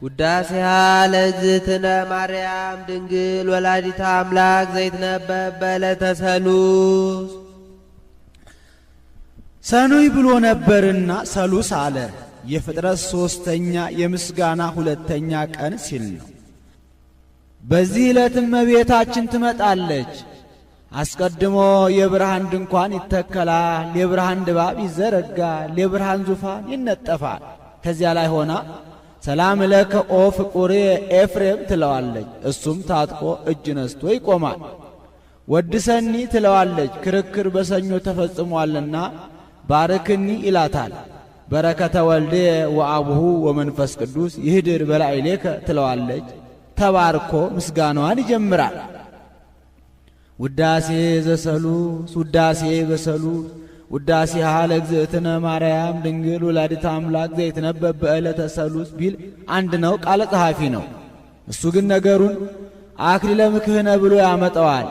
ውዳሴሃ ለእግዝእትነ ማርያም ድንግል ወላዲተ አምላክ ዘይትነበብ በዕለተ ሰሉስ። ሰኑይ ብሎ ነበርና ሰሉስ አለ። የፍጥረት ሦስተኛ የምስጋና ሁለተኛ ቀን ሲል ነው። በዚህ ዕለት እመቤታችን ትመጣለች። አስቀድሞ የብርሃን ድንኳን ይተከላል፣ የብርሃን ድባብ ይዘረጋል፣ የብርሃን ዙፋን ይነጠፋል። ከዚያ ላይ ሆና ሰላም ለከ ኦ ፍቁሬ ኤፍሬም ትለዋለች። እሱም ታጥቆ እጅ ነስቶ ይቆማል። ወድሰኒ ትለዋለች። ክርክር በሰኞ ተፈጽሟልና ባርክኒ ይላታል። በረከተ ወልድየ ወአቡሁ ወመንፈስ ቅዱስ ይህድር በላዕሌከ ትለዋለች። ተባርኮ ምስጋናዋን ይጀምራል። ውዳሴ ዘሰሉስ ውዳሴ በሰሉስ ውዳሴሃ ለእግዝእትነ ማርያም ድንግል ወላዲተ አምላክ ዘይትነበብ በዕለተ ሰሉስ ቢል አንድ ነው፣ ቃለ ጸሐፊ ነው። እሱ ግን ነገሩን አክሊለ ምክህነ ብሎ ያመጣዋል።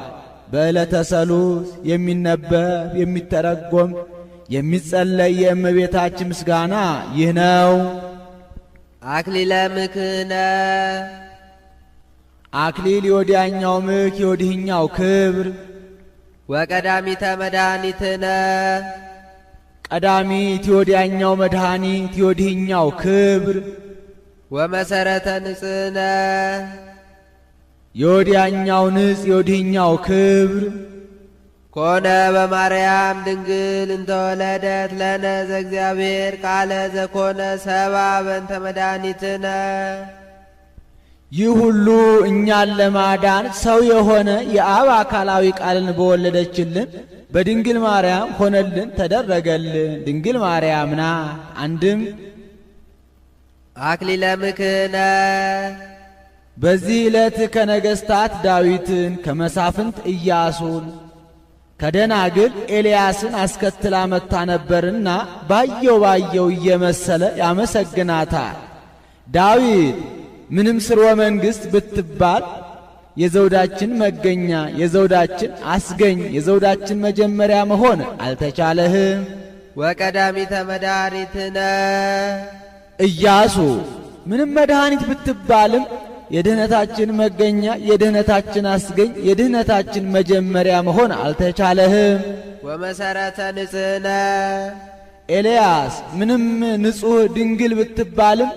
በዕለተ ሰሉስ የሚነበብ የሚተረጎም የሚጸለይ የእመቤታችን ምስጋና ይህ ነው። አክሊለ ምክህነ አክሊል የወዲያኛው ምክ የወዲህኛው ክብር፣ ወቀዳሚተ መድኃኒትነ ቀዳሚት የወዲያኛው መድኃኒት የወዲህኛው ክብር፣ ወመሰረተ ንጽሕነ የወዲያኛው ንጽ የወዲህኛው ክብር ኮነ በማርያም ድንግል እንተወለደት ለነ ዘእግዚአብሔር ቃለ ዘኮነ ሰባ በእንተ መድኃኒትነ። ይህ ሁሉ እኛን ለማዳን ሰው የሆነ የአብ አካላዊ ቃልን በወለደችልን በድንግል ማርያም ሆነልን፣ ተደረገልን። ድንግል ማርያም ናት። አንድም አክሊለ ምክህነ በዚህ ዕለት ከነገሥታት ዳዊትን፣ ከመሳፍንት ኢያሱን፣ ከደናግል ኤልያስን አስከትላ መታ ነበርና ባየው ባየው እየመሰለ ያመሰግናታል። ዳዊት ምንም ስርወ መንግሥት ብትባል የዘውዳችን መገኛ፣ የዘውዳችን አስገኝ፣ የዘውዳችን መጀመሪያ መሆን አልተቻለህም። ወቀዳሚተ መድኃኒትነ ኢያሱ ምንም መድኃኒት ብትባልም የድህነታችን መገኛ፣ የድህነታችን አስገኝ፣ የድህነታችን መጀመሪያ መሆን አልተቻለህም። ወመሰረተ ንጽሕነ ኤልያስ ምንም ንጹሕ ድንግል ብትባልም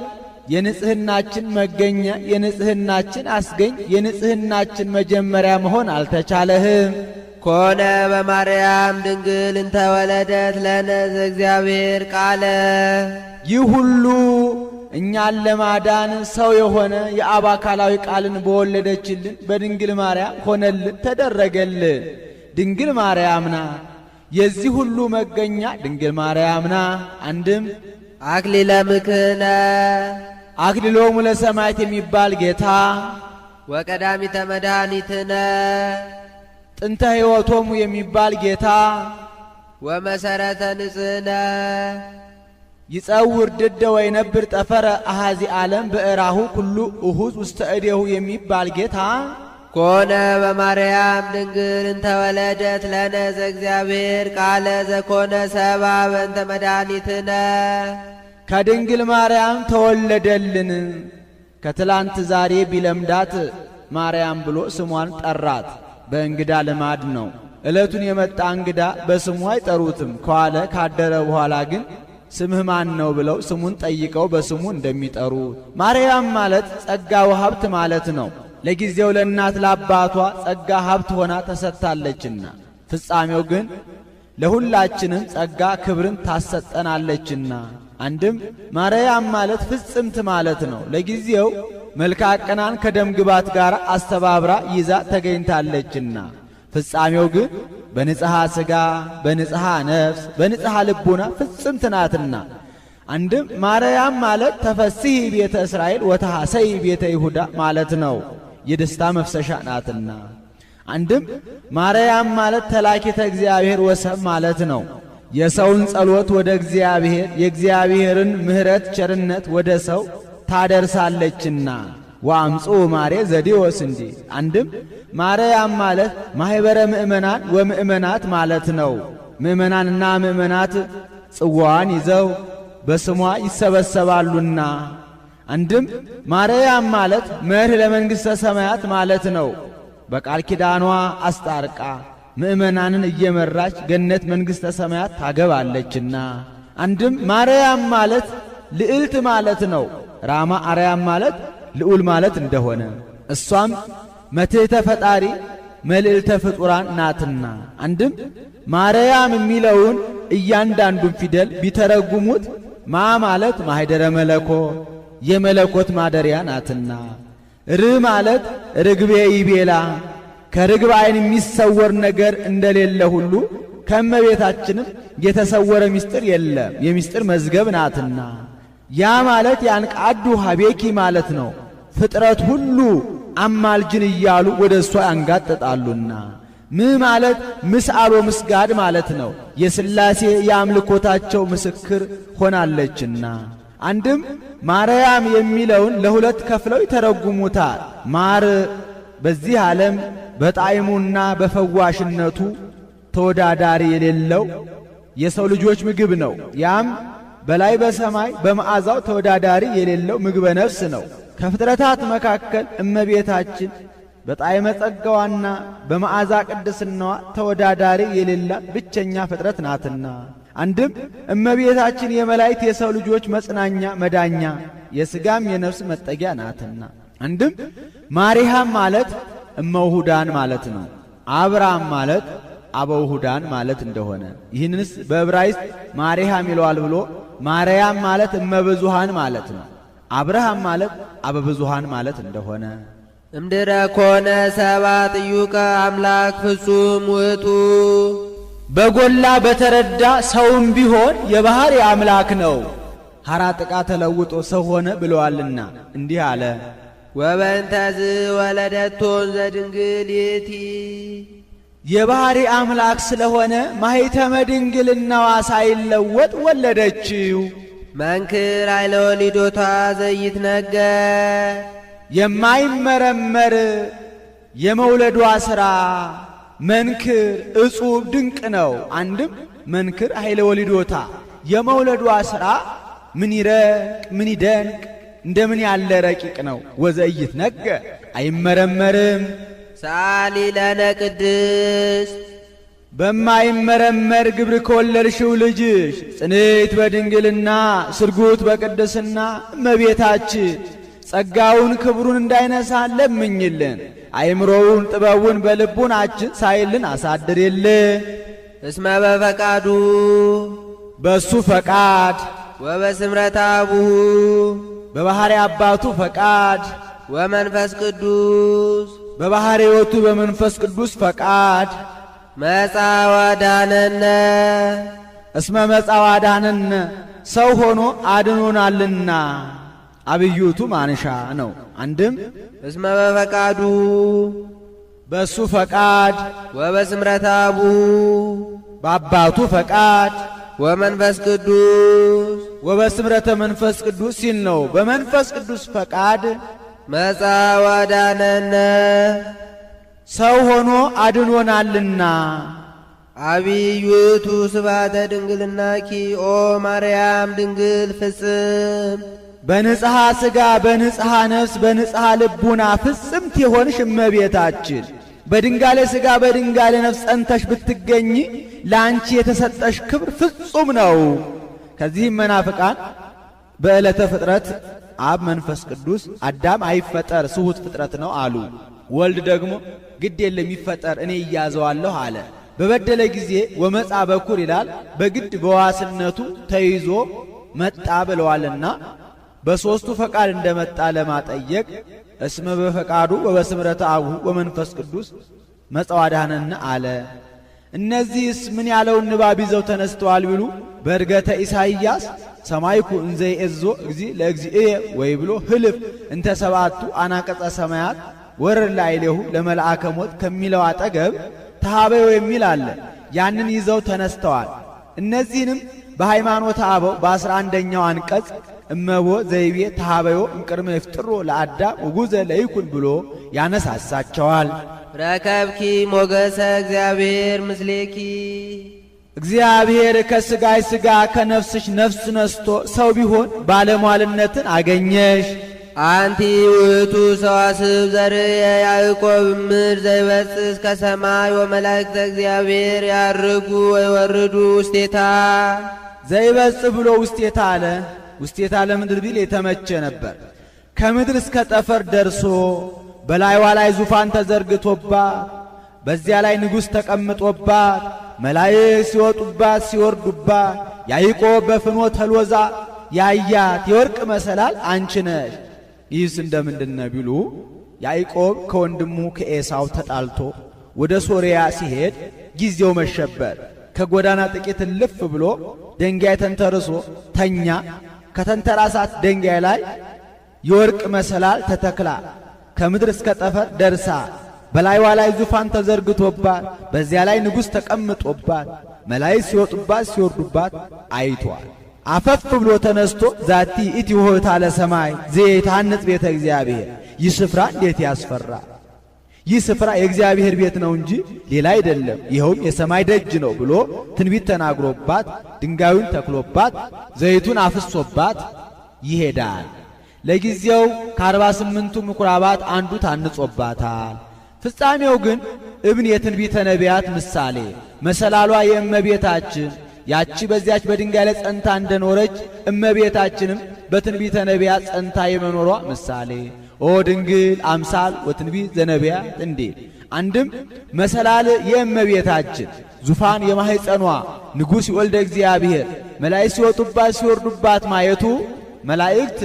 የንጽህናችን መገኛ፣ የንጽህናችን አስገኝ፣ የንጽህናችን መጀመሪያ መሆን አልተቻለህም። ኮነ በማርያም ድንግል እንተወለደት ለነ ዘእግዚአብሔር ቃለ ይህ ሁሉ እኛን ለማዳን ሰው የሆነ የአብ አካላዊ ቃልን በወለደችልን በድንግል ማርያም ሆነልን፣ ተደረገልን። ድንግል ማርያም ናት። የዚህ ሁሉ መገኛ ድንግል ማርያም ናት። አንድም አክሊለ ምክህነ አክሊሎሙ ለሰማዕት የሚባል ጌታ ወቀዳሚተ መድኃኒትነ ጥንተ ሕይወቶሙ የሚባል ጌታ ወመሰረተ ንጽሕነ ይጸውር ድደ ወይነብር ጠፈረ አሃዚ ዓለም በእራሁ ኩሉ እሁዝ ውስተ እዴሁ የሚባል ጌታ ኮነ በማርያም ድንግል እንተወለደት ለነ ዘእግዚአብሔር ቃለ ዘኮነ ሰባ በእንተ መድኃኒትነ ከድንግል ማርያም ተወለደልን። ከትላንት ዛሬ ቢለምዳት ማርያም ብሎ ስሟን ጠራት። በእንግዳ ልማድ ነው። ዕለቱን የመጣ እንግዳ በስሙ አይጠሩትም። ከዋለ ካደረ በኋላ ግን ስምህ ማን ነው ብለው ስሙን ጠይቀው በስሙ እንደሚጠሩ ማርያም ማለት ጸጋ ወሀብት ማለት ነው። ለጊዜው ለእናት ለአባቷ ጸጋ ሀብት ሆና ተሰጥታለችና ፍጻሜው ግን ለሁላችንም ጸጋ ክብርን ታሰጠናለችና። አንድም ማርያም ማለት ፍጽምት ማለት ነው። ለጊዜው መልክዓ ቀናን ከደም ግባት ጋር አስተባብራ ይዛ ተገኝታለችና ፍጻሜው ግን በንጽሐ ሥጋ በንጽሐ ነፍስ በንጽሐ ልቡና ፍጽምት ናትና። አንድም ማርያም ማለት ተፈስሒ ቤተ እስራኤል ወተሐሰይ ቤተ ይሁዳ ማለት ነው። የደስታ መፍሰሻ ናትና። አንድም ማርያም ማለት ተላኪተ እግዚአብሔር ወሰብ ማለት ነው። የሰውን ጸሎት ወደ እግዚአብሔር የእግዚአብሔርን ምሕረት ቸርነት ወደ ሰው ታደርሳለችና። ወአምጽኡ ማሬ ዘዴዎስ እንዲ አንድም ማርያም ማለት ማህበረ ምእመናን ወምእመናት ማለት ነው። ምእመናንና ምእመናት ጽዋዋን ይዘው በስሟ ይሰበሰባሉና። አንድም ማርያም ማለት መርህ ለመንግሥተ ሰማያት ማለት ነው። በቃል ኪዳኗ አስታርቃ ምእመናንን እየመራች ገነት መንግሥተ ሰማያት ታገባለችና። አንድም ማርያም ማለት ልዕልት ማለት ነው። ራማ አርያም ማለት ልዑል ማለት እንደሆነ እሷም መትሕተ ፈጣሪ መልዕልተ ፍጡራን ናትና። አንድም ማርያም የሚለውን እያንዳንዱን ፊደል ቢተረጉሙት ማ ማለት ማኅደረ መለኮት የመለኮት ማደሪያ ናትና፣ ር ማለት ርግቤ ይቤላ ከርግብ ዓይን የሚሰወር ነገር እንደሌለ ሁሉ ከእመቤታችንም የተሰወረ ምስጢር የለም፣ የምስጢር መዝገብ ናትና። ያ ማለት ያንቃዱ ሀቤኪ ማለት ነው። ፍጥረት ሁሉ አማልጅን እያሉ ወደ እሷ ያንጋጥጣሉና። ም ማለት ምስአሎ ምስጋድ ማለት ነው። የሥላሴ የአምልኮታቸው ምስክር ሆናለችና። አንድም ማርያም የሚለውን ለሁለት ከፍለው ይተረጉሙታል። ማር በዚህ ዓለም በጣዕሙና በፈዋሽነቱ ተወዳዳሪ የሌለው የሰው ልጆች ምግብ ነው። ያም በላይ በሰማይ በመዓዛው ተወዳዳሪ የሌለው ምግበ ነፍስ ነው። ከፍጥረታት መካከል እመቤታችን በጣዕመ ጸጋዋና በመዓዛ ቅድስናዋ ተወዳዳሪ የሌላት ብቸኛ ፍጥረት ናትና። አንድም እመቤታችን የመላእክት የሰው ልጆች መጽናኛ መዳኛ የሥጋም የነፍስ መጠጊያ ናትና። አንድም ማርያም ማለት እመውሁዳን ማለት ነው። አብርሃም ማለት አበውሁዳን ማለት እንደሆነ ይህንንስ በዕብራይስጥ ማርያም ይለዋል ብሎ ማርያም ማለት እመብዙሃን ማለት ነው። አብርሃም ማለት አበብዙሃን ማለት እንደሆነ እምድረ ኮነ ሰባ ጥዩቀ አምላክ ፍጹም ውእቱ በጎላ በተረዳ ሰውም ቢሆን የባህሪ አምላክ ነው። ሐራ ጥቃ ተለውጦ ሰው ሆነ ብለዋልና እንዲህ አለ። ወበእንተዝ ወለደቶን ዘድንግል ይእቲ የባህሪ አምላክ ስለሆነ ማኅተመ ድንግልናዋ ሳይለወጥ ወለደችው። መንክር ኃይለ ወሊዶታ ዘይትነገር የማይመረመር የመውለዷ ሥራ መንክር እጹብ ድንቅ ነው። አንድም መንክር ኃይለ ወሊዶታ የመውለዷ ሥራ ምን ይረቅ ምን ይደንቅ እንደምን ያለ ረቂቅ ነው። ወዘኢይትነገር አይመረመርም። ሰአሊ ለነ ቅድስት በማይመረመር ግብር ከወለድሽው ልጅሽ ጽንዕት በድንግልና ስርጉት በቅድስና እመቤታችን ጸጋውን ክብሩን እንዳይነሳ ለምኝልን። አእምሮውን ጥበቡን በልቡናችን ሳይልን አሳድሪልን። እስመ በፈቃዱ በሱ ፈቃድ ወበስምረተ አቡሁ በባሕሪ አባቱ ፈቃድ ወመንፈስ ቅዱስ በባሕሪ ሕይወቱ በመንፈስ ቅዱስ ፈቃድ መጻ ወዳነነ እስመ መጻ ወአድኀነነ ሰው ሆኖ አድኖናልና አብዩቱ ማንሻ ነው። አንድም እስመ በፈቃዱ በሱ ፈቃድ ወበስምረተ አቡሁ በአባቱ ፈቃድ ወመንፈስ ቅዱስ ወበስምረተ መንፈስ ቅዱስ ሲል ነው። በመንፈስ ቅዱስ ፈቃድ መጻ ወአድኀነነ ሰው ሆኖ አድኖናልና። አብይ ውእቱ ስብሐተ ድንግልናኪ ኦ ማርያም ድንግል ፍጽም በንጽሐ ሥጋ በንጽሐ ነፍስ በንጽሐ ልቡና ፍጽምት የሆንሽ እመቤታችን በድንጋሌ ሥጋ በድንጋሌ ነፍስ ጸንተሽ ብትገኝ ለአንቺ የተሰጠሽ ክብር ፍጹም ነው። ከዚህም መናፍቃን በዕለተ ፍጥረት አብ መንፈስ ቅዱስ አዳም አይፈጠር ስሁት ፍጥረት ነው አሉ። ወልድ ደግሞ ግድ የለም ይፈጠር እኔ እያዘዋለሁ አለ። በበደለ ጊዜ ወመጻ በኩር ይላል። በግድ በዋስነቱ ተይዞ መጣ ብለዋልና በሶስቱ ፈቃድ እንደመጣ ለማጠየቅ እስመ በፈቃዱ ወበስምረተ አቡሁ ወመንፈስ ቅዱስ መጻ ወአድኀነነ አለ። እነዚህስ ምን ያለውን ንባብ ይዘው ተነስተዋል ቢሉ በእርገተ ኢሳይያስ ሰማይኩ እንዘ ይእዞ እግዚእ ለእግዚእየ ወይብሎ ህልፍ እንተ ሰባቱ አናቀጸ ሰማያት ወርር ላዕሌሁ ለመልአከ ሞት ከሚለው አጠገብ ተሃበዮ የሚል አለ። ያንን ይዘው ተነስተዋል። እነዚህንም በሃይማኖተ አበው በ11ኛው አንቀጽ እመቦ ዘይቤ ተሃበዮ እምቅድመ ይፍጥሮ ለአዳም ውጉዘ ለይኩን ብሎ ያነሳሳቸዋል። ረከብኪ ሞገሰ እግዚአብሔር ምስሌኪ እግዚአብሔር ከሥጋሽ ሥጋ ከነፍስሽ ነፍስ ነስቶ ሰው ቢሆን ባለሟልነትን አገኘሽ። አንቲ ውእቱ ሰዋስብ ዘርእየ ያዕቆብ ምድር ዘይበጽሕ እስከ ሰማይ ወመላእክተ እግዚአብሔር ያርጉ ወይወርዱ ውስቴታ። ዘይበጽሕ ብሎ ውስቴታ አለ። ውስቴታ ለምድር ቢል የተመቸ ነበር። ከምድር እስከ ጠፈር ደርሶ በላይዋ ላይ ዙፋን ተዘርግቶባት በዚያ ላይ ንጉሥ ተቀምጦባት መላእክት ሲወጡባት ሲወርዱባት ያዕቆብ በፍኖተ ሎዛ ያያት የወርቅ መሰላል አንቺ ነሽ። ይህስ እንደምንድነው ቢሉ ያዕቆብ ከወንድሙ ከኤሳው ተጣልቶ ወደ ሶርያ ሲሄድ ጊዜው መሸበት። ከጎዳና ጥቂት እልፍ ብሎ ድንጋይ ተንተርሶ ተኛ። ከተንተራሳት ድንጋይ ላይ የወርቅ መሰላል ተተክላ ከምድር እስከ ጠፈር ደርሳ በላይዋ ላይ ዙፋን ተዘርግቶባት በዚያ ላይ ንጉሥ ተቀምጦባት መላእክት ሲወጡባት ሲወርዱባት አይቷል። አፈፍ ብሎ ተነስቶ ዛቲ ይእቲ ሆታ ለሰማይ ዘይታነጽ ቤተ እግዚአብሔር፣ ይህ ስፍራ እንዴት ያስፈራ! ይህ ስፍራ የእግዚአብሔር ቤት ነው እንጂ ሌላ አይደለም፣ ይኸውም የሰማይ ደጅ ነው ብሎ ትንቢት ተናግሮባት ድንጋዩን ተክሎባት ዘይቱን አፍሶባት ይሄዳል። ለጊዜው ከ48ቱ ምኩራባት አንዱ ታንጾባታል። ፍጻሜው ግን እብን የትንቢተ ነቢያት ምሳሌ መሰላሏ የእመቤታችን ያቺ በዚያች በድንጋይ ላይ ጸንታ እንደኖረች እመቤታችንም በትንቢተ ነቢያት ጸንታ የመኖሯ ምሳሌ ኦ ድንግል አምሳል ወትንቢት ዘነቢያት እንዲል አንድም መሰላል የእመቤታችን ዙፋን የማህፀኗ ንጉሥ ወልደ እግዚአብሔር መላእክት ሲወጡባት ሲወርዱባት ማየቱ መላእክት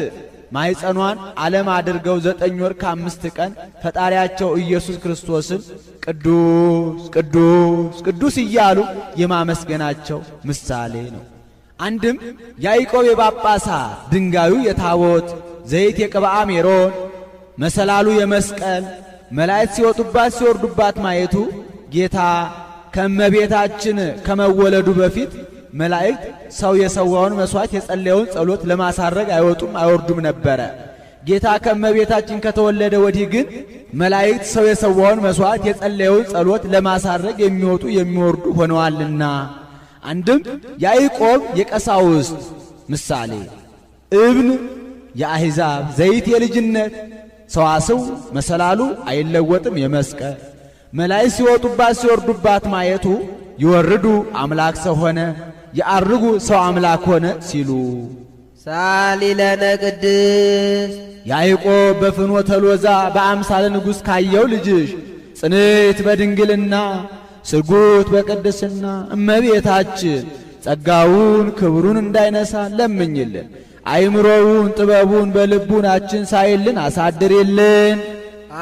ማህፀኗን ዓለም አድርገው 9 ወር ከ5 ቀን ፈጣሪያቸው ኢየሱስ ክርስቶስን ቅዱስ ቅዱስ ቅዱስ እያሉ የማመስገናቸው ምሳሌ ነው። አንድም ያዕቆብ የጳጳሳት ድንጋዩ የታቦት ዘይት የቅብዓ ሜሮን መሰላሉ የመስቀል መላእክት ሲወጡባት ሲወርዱባት ማየቱ ጌታ ከመቤታችን ከመወለዱ በፊት መላእክት ሰው የሰዋውን መስዋዕት የጸለየውን ጸሎት ለማሳረግ አይወጡም አይወርዱም ነበረ። ጌታ ከመቤታችን ከተወለደ ወዲህ ግን መላእክት ሰው የሰዋውን መስዋዕት የጸለየውን ጸሎት ለማሳረግ የሚወጡ የሚወርዱ ሆነዋልና። አንድም ያዕቆብ የቀሳውስት ምሳሌ እብን የአሕዛብ ዘይት የልጅነት ሰዋስው መሰላሉ አይለወጥም የመስቀል መላእክት ሲወጡባት ሲወርዱባት ማየቱ ይወርዱ አምላክ ሰው ሆነ ያርጉ ሰው አምላክ ሆነ ሲሉ ሳሊ ለነ ቅድስት ያዕቆብ በፍኖተ ሎዛ በአምሳለ ንጉሥ ካየው ልጅሽ ጽንዕት በድንግልና ስርጉት በቅድስና እመቤታችን ጸጋውን ክብሩን እንዳይነሳ ለምኝልን። አይምሮውን ጥበቡን በልቡናችን ሳይልን አሳድሪልን።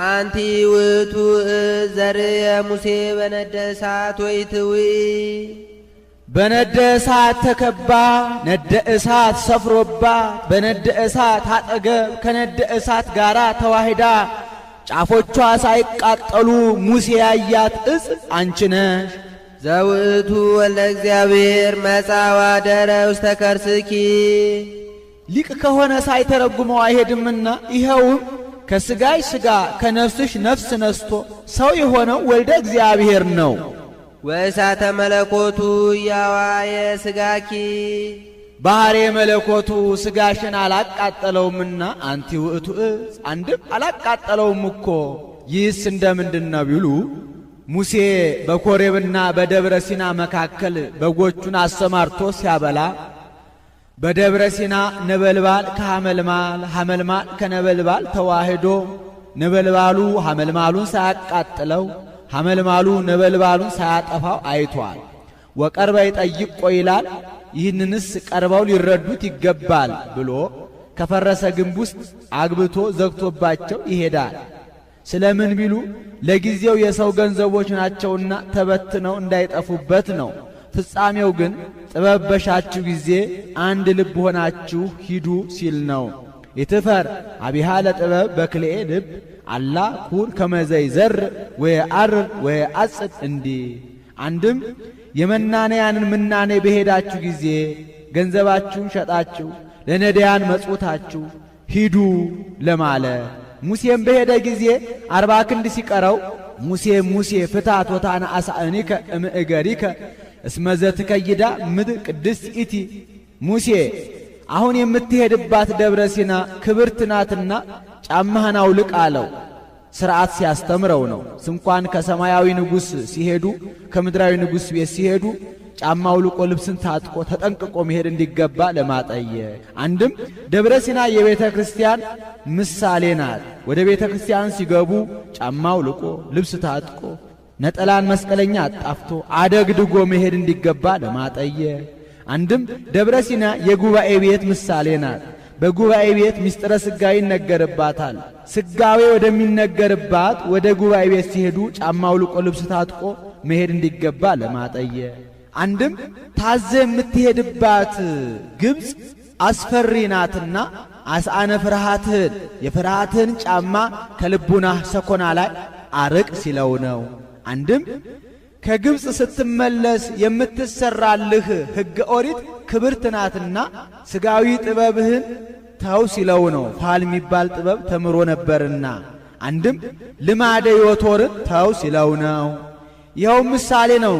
አንቲ ውእቱ ዘርእየ ሙሴ በነደ እሳት ወኢትዊ በነደ እሳት ተከባ ነደ እሳት ሰፍሮባት በነደ እሳት አጠገብ ከነደ እሳት ጋራ ተዋሂዳ ጫፎቿ ሳይቃጠሉ ሙሴ ያያት እጽ አንቺ ነሽ። ዘውእቱ ወልደ እግዚአብሔር መጽአ ወአደረ ውስተ ከርስኪ ሊቅ ከሆነ ሳይተረጉመው አይሄድምና ይኸውም ከስጋሽ ስጋ ከነፍስሽ ነፍስ ነስቶ ሰው የሆነው ወልደ እግዚአብሔር ነው። ወእሳተ መለኮቱ ያዋየ ስጋኪ ባህሬ መለኮቱ ስጋሽን አላቃጠለውምና አንቲ ውእቱ እጽ አንድም አላቃጠለውም እኮ። ይህስ እንደምንድነው ቢሉ ሙሴ በኮሬብና በደብረ ሲና መካከል በጎቹን አሰማርቶ ሲያበላ በደብረ ሲና ነበልባል ከሐመልማል ሐመልማል ከነበልባል ተዋህዶ ነበልባሉ ሐመልማሉን ሳያቃጥለው ሐመልማሉ ነበልባሉን ሳያጠፋው አይቷል። ወቀርበ ይጠይቅ ይላል። ይህንንስ ቀርበው ሊረዱት ይገባል ብሎ ከፈረሰ ግንብ ውስጥ አግብቶ ዘግቶባቸው ይሄዳል። ስለምን ቢሉ ለጊዜው የሰው ገንዘቦች ናቸውና ተበትነው እንዳይጠፉበት ነው። ፍጻሜው ግን ጥበብ በሻችሁ ጊዜ አንድ ልብ ሆናችሁ ሂዱ ሲል ነው። ይትፈር አቢሃ ለጥበብ በክልኤ ልብ አላ ኩን ከመዘይዘር ወየአርር ወየአጽድ እንዲ አንድም የመናንያንን ምናኔ በሄዳችሁ ጊዜ ገንዘባችሁን ሸጣችሁ ለነዳያን መጽውታችሁ ሂዱ ለማለት። ሙሴም በሄደ ጊዜ 40 ክንድ ሲቀረው ሙሴ ሙሴ ፍታት ወታና አሳእኒከ እምእገሪከ እስመ ዘትከይዳ ምድር ቅድስት ኢቲ ሙሴ አሁን የምትሄድባት ደብረ ሲና ክብርት ናትና ጫማህን አውልቅ አለው። ሥርዓት ሲያስተምረው ነው። ስንኳን ከሰማያዊ ንጉሥ ሲሄዱ ከምድራዊ ንጉሥ ቤት ሲሄዱ ጫማ አውልቆ ልብስን ታጥቆ ተጠንቅቆ መሄድ እንዲገባ ለማጠየቅ። አንድም ደብረ ሲና የቤተ ክርስቲያን ምሳሌ ናት። ወደ ቤተ ክርስቲያን ሲገቡ ጫማ አውልቆ ልብስ ታጥቆ ነጠላን መስቀለኛ አጣፍቶ አደግድጎ መሄድ እንዲገባ ለማጠየቅ። አንድም ደብረ ሲና የጉባኤ ቤት ምሳሌ ናት። በጉባኤ ቤት ምስጢረ ሥጋዌ ይነገርባታል። ሥጋዌ ወደሚነገርባት ወደ ጉባኤ ቤት ሲሄዱ ጫማ አውልቆ ልብስ ታጥቆ መሄድ እንዲገባ ለማጠየቅ። አንድም ታዘ የምትሄድባት ግብፅ አስፈሪ ናትና አስአነ ፍርሃትህን የፍርሃትህን ጫማ ከልቡናህ ሰኮና ላይ አርቅ ሲለው ነው። አንድም ከግብፅ ስትመለስ የምትሰራልህ ሕገ ኦሪት ክብርት ናትና ሥጋዊ ጥበብህን ተው ሲለው ነው። ፋል የሚባል ጥበብ ተምሮ ነበርና። አንድም ልማደ ዮቶርን ተው ሲለው ነው። ይኸው ምሳሌ ነው።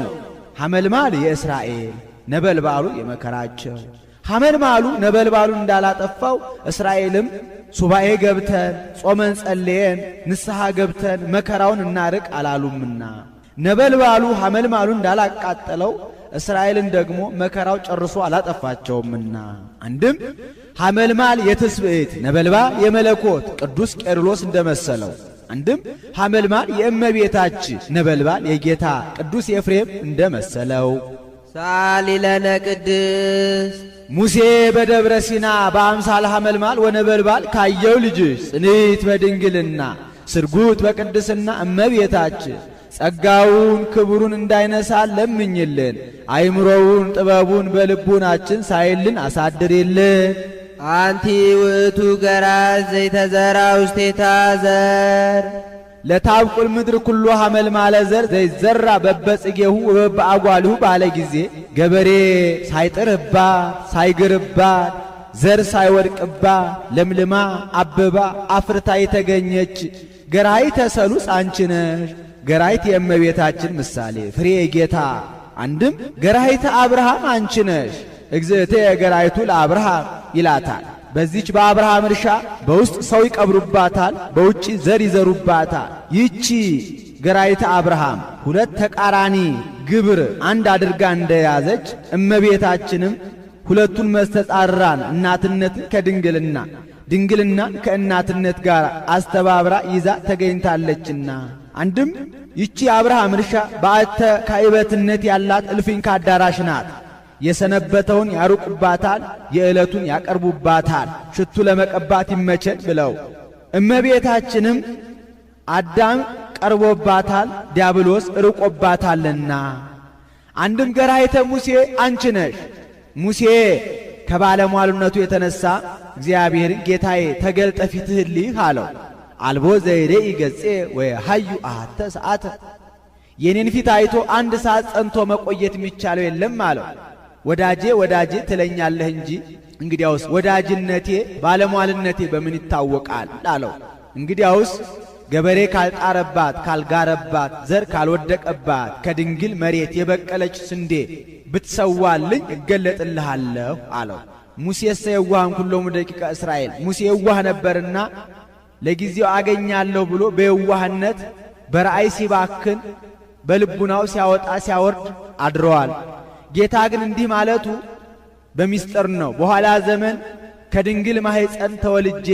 ሐመልማል የእስራኤል ነበልባሉ የመከራቸው። ሐመልማሉ ነበልባሉ እንዳላጠፋው እስራኤልም ሱባኤ ገብተን ጾመን ጸልየን ንስሐ ገብተን መከራውን እናርቅ አላሉምና ነበልባሉ ሐመልማሉ እንዳላቃጠለው እስራኤልን ደግሞ መከራው ጨርሶ አላጠፋቸውምና። አንድም ሐመልማል የትስብእት ነበልባል የመለኮት ቅዱስ ቄርሎስ እንደመሰለው። አንድም ሐመልማል የእመቤታችን ነበልባል የጌታ ቅዱስ ኤፍሬም እንደመሰለው። ሳሊ ለነ ቅድስት ሙሴ በደብረ ሲና በአምሳለ ሐመልማል ወነበልባል ካየው ልጅሽ ጽንዕት በድንግልና ስርጉት በቅድስና እመቤታችን ጸጋውን ክብሩን እንዳይነሳ ለምኝልን። አይምሮውን ጥበቡን በልቡናችን ሳይልን አሳድሪልን። አንቲ ውእቱ ገራዝ ዘይተዘራ ውስቴታ ዘር ለታብቁል ምድር ኩሉ ሐመልማለ ዘር ዘይዘራ በበጽጌሁ ወበአጓልሁ ባለ ጊዜ ገበሬ ሳይጥርባት ሳይግርባት ዘር ሳይወድቅባት ለምልማ አብባ አፍርታ የተገኘች ገራይተ ሰሉስ አንቺ ነሽ። ገራይት የእመቤታችን ምሳሌ ፍሬ ጌታ። አንድም ገራይተ አብርሃም አንቺ ነሽ። እግዝእትየ ገራይቱ ለአብርሃም ይላታል። በዚች በአብርሃም እርሻ በውስጥ ሰው ይቀብሩባታል፣ በውጪ ዘር ይዘሩባታል። ይቺ ገራይተ አብርሃም ሁለት ተቃራኒ ግብር አንድ አድርጋ እንደያዘች እመቤታችንም ሁለቱን መስተጻራን እናትነትን ከድንግልና ድንግልናን ከእናትነት ጋር አስተባብራ ይዛ ተገኝታለችና። አንድም ይቺ አብርሃም እርሻ በአተ ካይበትነት ያላት እልፍኝ ካዳራሽ ናት። የሰነበተውን ያሩቁባታል፣ የዕለቱን ያቀርቡባታል፣ ሽቱ ለመቀባት ይመቸን ብለው። እመቤታችንም አዳም ቀርቦባታል፣ ዲያብሎስ ርቆባታልና። አንድም ገራይተ ሙሴ አንቺ ነሽ። ሙሴ ከባለሟልነቱ የተነሳ እግዚአብሔርን ጌታዬ ተገልጠ ፊትህን ልይህ አለው። አልቦ ዘይሬኢ ገጼ ወየሐዩ አሐተ ሰዓተ፣ የኔን ፊት አይቶ አንድ ሰዓት ጸንቶ መቆየት የሚቻለው የለም አለው። ወዳጄ ወዳጄ ትለኛለህ እንጂ እንግዲያውስ ወዳጅነቴ ባለሟልነቴ በምን ይታወቃል አለው። እንግዲያውስ ገበሬ ካልጣረባት ካልጋረባት ዘር ካልወደቀባት ከድንግል መሬት የበቀለች ስንዴ ብትሰዋልኝ እገለጥልሃለሁ አለው። ሙሴሰ የዋህን ኩሎሙ ደቂቀ እስራኤል፣ ሙሴ የዋህ ነበርና ለጊዜው አገኛለሁ ብሎ በየዋህነት በራእይ ሲባክን በልቡናው ሲያወጣ ሲያወርድ አድረዋል። ጌታ ግን እንዲህ ማለቱ በሚስጥር ነው። በኋላ ዘመን ከድንግል ማህፀን ተወልጄ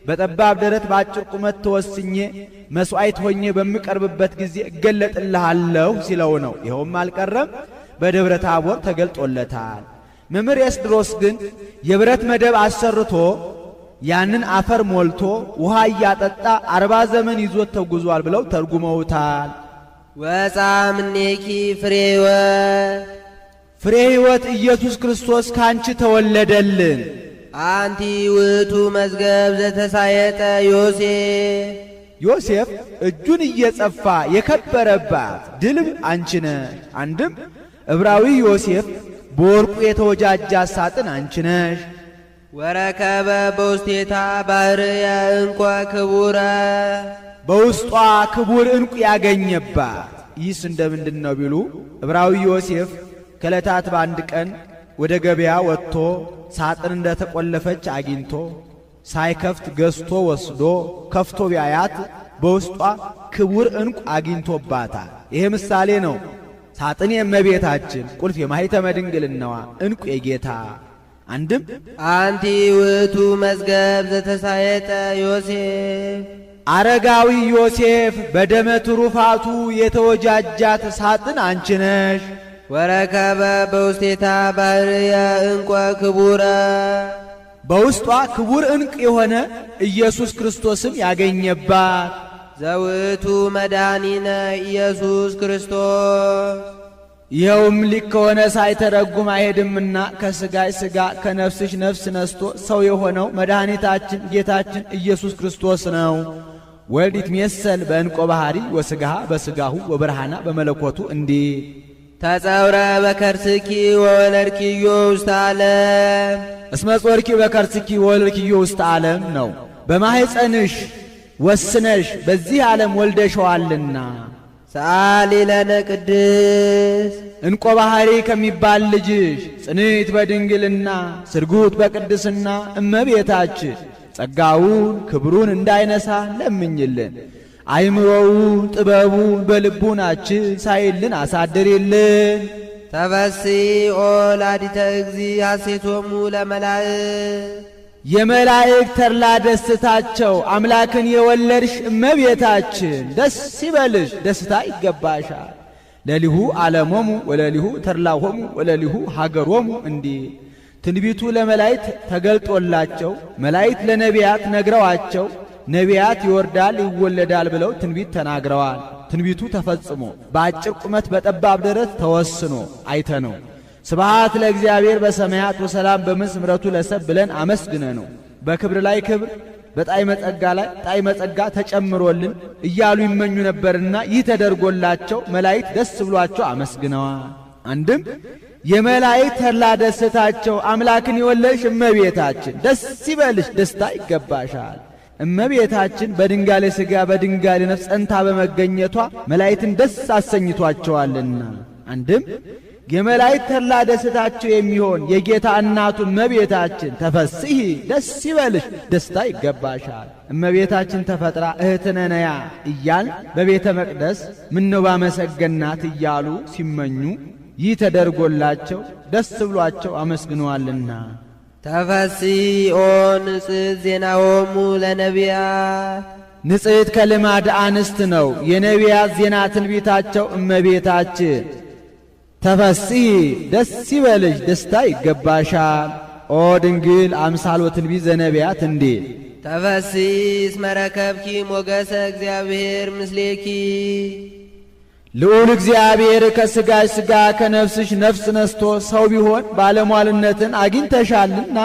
በጠባብ ደረት በአጭር ቁመት ተወስኜ መስዋዕት ሆኜ በምቀርብበት ጊዜ እገለጥልሃለሁ ሲለው ነው። ይኸውም አልቀረም በደብረ ታቦር ተገልጦለታል። መምህር ኤስድሮስ ግን የብረት መደብ አሰርቶ ያንን አፈር ሞልቶ ውሃ እያጠጣ 40 ዘመን ይዞት ተጉዟል ብለው ተርጉመውታል። ወጻምኔኪ ፍሬ ሕይወት ፍሬ ሕይወት ኢየሱስ ክርስቶስ ካንቺ ተወለደልን። አንቲ ውእቱ መዝገብ ዘተሳየጠ ዮሴፍ ዮሴፍ እጁን እየጸፋ የከበረባት ድልብ አንቺ ነሽ። አንድም ዕብራዊ ዮሴፍ በወርቁ የተወጃጃ ሳጥን አንቺ ነሽ። ወረከበ በውስቴታ ባህርየ እንቆ ክቡረ በውስጧ ክቡር ዕንቁ ያገኘባት። ይህስ እንደምንድን ነው ቢሉ ዕብራዊ ዮሴፍ ከዕለታት በአንድ ቀን ወደ ገበያ ወጥቶ ሳጥን እንደተቆለፈች አግኝቶ ሳይከፍት ገዝቶ ወስዶ ከፍቶ ቢያያት በውስጧ ክቡር ዕንቁ አግኝቶባታል። ይሄ ምሳሌ ነው። ሳጥን የእመቤታችን፣ ቁልፍ የማኅተመ ድንግልናዋ፣ ዕንቁ የጌታ። አንድም አንቲ ውእቱ መዝገብ ዘተሳየጠ ዮሴፍ አረጋዊ ዮሴፍ በደመ ትሩፋቱ የተወጃጃት ሳጥን አንቺ ነሽ። ወረከበ በውስቴታ ባህርየ ዕንቆ ክቡረ በውስጧ ክቡር ዕንቅ የሆነ ኢየሱስ ክርስቶስን ያገኘባት ዘውእቱ መድኃኒነ ኢየሱስ ክርስቶስ። ይኸውም ሊቅ ከሆነ ሳይተረጉም አይሄድምና ከሥጋሽ ሥጋ ከነፍስሽ ነፍስ ነስቶ ሰው የሆነው መድኃኒታችን ጌታችን ኢየሱስ ክርስቶስ ነው። ወልድ ይትሜሰል በዕንቆ ባሕሪ ወሥጋሃ በሥጋሁ ወብርሃና በመለኮቱ እንዲህ ተጸውረ በከርስኪ ወወለድኪዮ ውስተ ዓለም እስመ ጾርኪ በከርስኪ ወወለድኪዮ ውስተ ዓለም ነው። በማኅፀንሽ ወስነሽ በዚህ ዓለም ወልደሸዋልና። ሰአሊ ለነ ቅድስት ዕንቆ ባሕሪ ከሚባል ልጅሽ ጽንዕት በድንግልና ስርጉት በቅድስና እመቤታችን ጸጋውን ክብሩን እንዳይነሳ ለምኝልን። አይምሮውን ጥበቡን በልቡናችን ሳይልን አሳድሪልን። ተፈሥሒ ኦ ወላዲተ እግዚእ ሐሴቶሙ ለመላእክት የመላእክት ተድላ ደስታቸው አምላክን የወለድሽ እመቤታችን ደስ ይበልሽ፣ ደስታ ይገባሻል። ለሊሁ ዓለሞሙ ወለሊሁ ተድላሆሙ ወለሊሁ ሀገሮሙ እንዲህ ትንቢቱ ለመላእክት ተገልጦላቸው መላእክት ለነቢያት ነግረዋቸው ነቢያት ይወርዳል ይወለዳል ብለው ትንቢት ተናግረዋል። ትንቢቱ ተፈጽሞ በአጭር ቁመት በጠባብ ደረት ተወስኖ አይተነው ስብሐት ለእግዚአብሔር በሰማያት ወሰላም በምድር ምሕረቱ ለሰብ ብለን አመስግነነው በክብር ላይ ክብር በጣዕመ ጸጋ ላይ ጣዕመ ጸጋ ተጨምሮልን እያሉ ይመኙ ነበርና ይህ ተደርጎላቸው መላእክት ደስ ብሏቸው አመስግነዋል። አንድም የመላእክት ተድላ ደስታቸው አምላክን የወለድሽ እመቤታችን ደስ ይበልሽ፣ ደስታ ይገባሻል። እመቤታችን በድንጋሌ ሥጋ በድንጋሌ ነፍስ ጸንታ በመገኘቷ መላእክትን ደስ አሰኝቷቸዋልና። አንድም የመላእክት ተድላ ደስታቸው የሚሆን የጌታ እናቱ እመቤታችን ተፈሥሒ ደስ ይበልሽ፣ ደስታ ይገባሻል። እመቤታችን ተፈጥራ እህትነ ነያ እያል በቤተ መቅደስ ምነው ባመሰገናት እያሉ ሲመኙ ይህ ተደርጎላቸው ደስ ብሏቸው አመስግነዋልና። ተፈሥሒ ኦ ንጽሕት ዜናሆሙ ለነቢያት ንጽሕት ከልማድ አንስት ነው። የነቢያት ዜና ትንቢታቸው እመቤታችን ተፈሥሒ ደስ ይበልሽ፣ ደስታ ይገባሻል። ኦ ድንግል አምሳል ወትንቢት ዘነቢያት እንዲል ተፈሥሒ እስመ ረከብኪ ሞገሰ እግዚአብሔር ምስሌኪ ልዑል እግዚአብሔር ከሥጋሽ ሥጋ ከነፍስሽ ነፍስ ነስቶ ሰው ቢሆን ባለሟልነትን አግኝተሻልና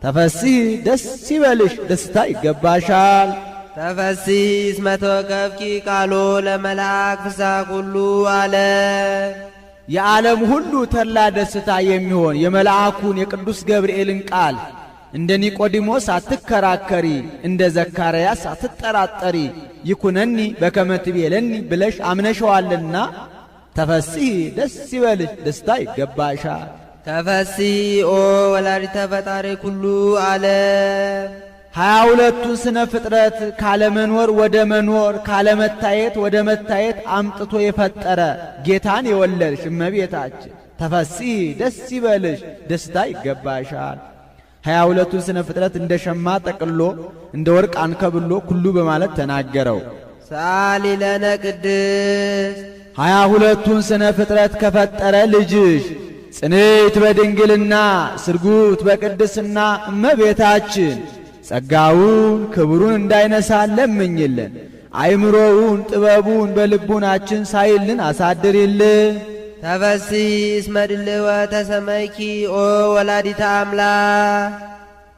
ተፈሥሒ ደስ ይበልሽ፣ ደስታ ይገባሻል። ተፈሥሒ እስመ ተወከፍኪ ቃሎ ለመልአክ ፍስሐ ኩሉ ዓለም የዓለም ሁሉ ተድላ ደስታ የሚሆን የመልአኩን የቅዱስ ገብርኤልን ቃል እንደ ኒቆዲሞስ አትከራከሪ፣ እንደ ዘካርያስ አትጠራጠሪ፣ ይኩነኒ በከመ ትቤለኒ ብለሽ አምነሸዋልና ተፈሥሒ ደስ ይበልሽ፣ ደስታ ይገባሻል። ተፈሥሒ ኦ ወላዲተ ፈጣሪ ኩሉ ዓለም 22ቱን ስነ ፍጥረት ካለመኖር ወደ መኖር ካለመታየት ወደ መታየት አምጥቶ የፈጠረ ጌታን የወለድሽ እመቤታችን ተፈሥሒ ደስ ይበልሽ፣ ደስታ ይገባሻል። 22ቱን ስነ ፍጥረት እንደ ሸማ ጠቅሎ እንደ ወርቅ አንከብሎ ኩሉ በማለት ተናገረው። ሰአሊ ለነ ቅድስት 22ቱን ስነ ፍጥረት ከፈጠረ ልጅሽ ጽንዕት በድንግልና ስርጉት በቅድስና እመቤታችን ጸጋውን ክብሩን እንዳይነሳ ለምኝልን። አይምሮውን ጥበቡን በልቡናችን ሳይልን አሳድሪልን። ተፈሥሒ እስመ ድልወ ተሰመይኪ ኦ ወላዲተ አምላክ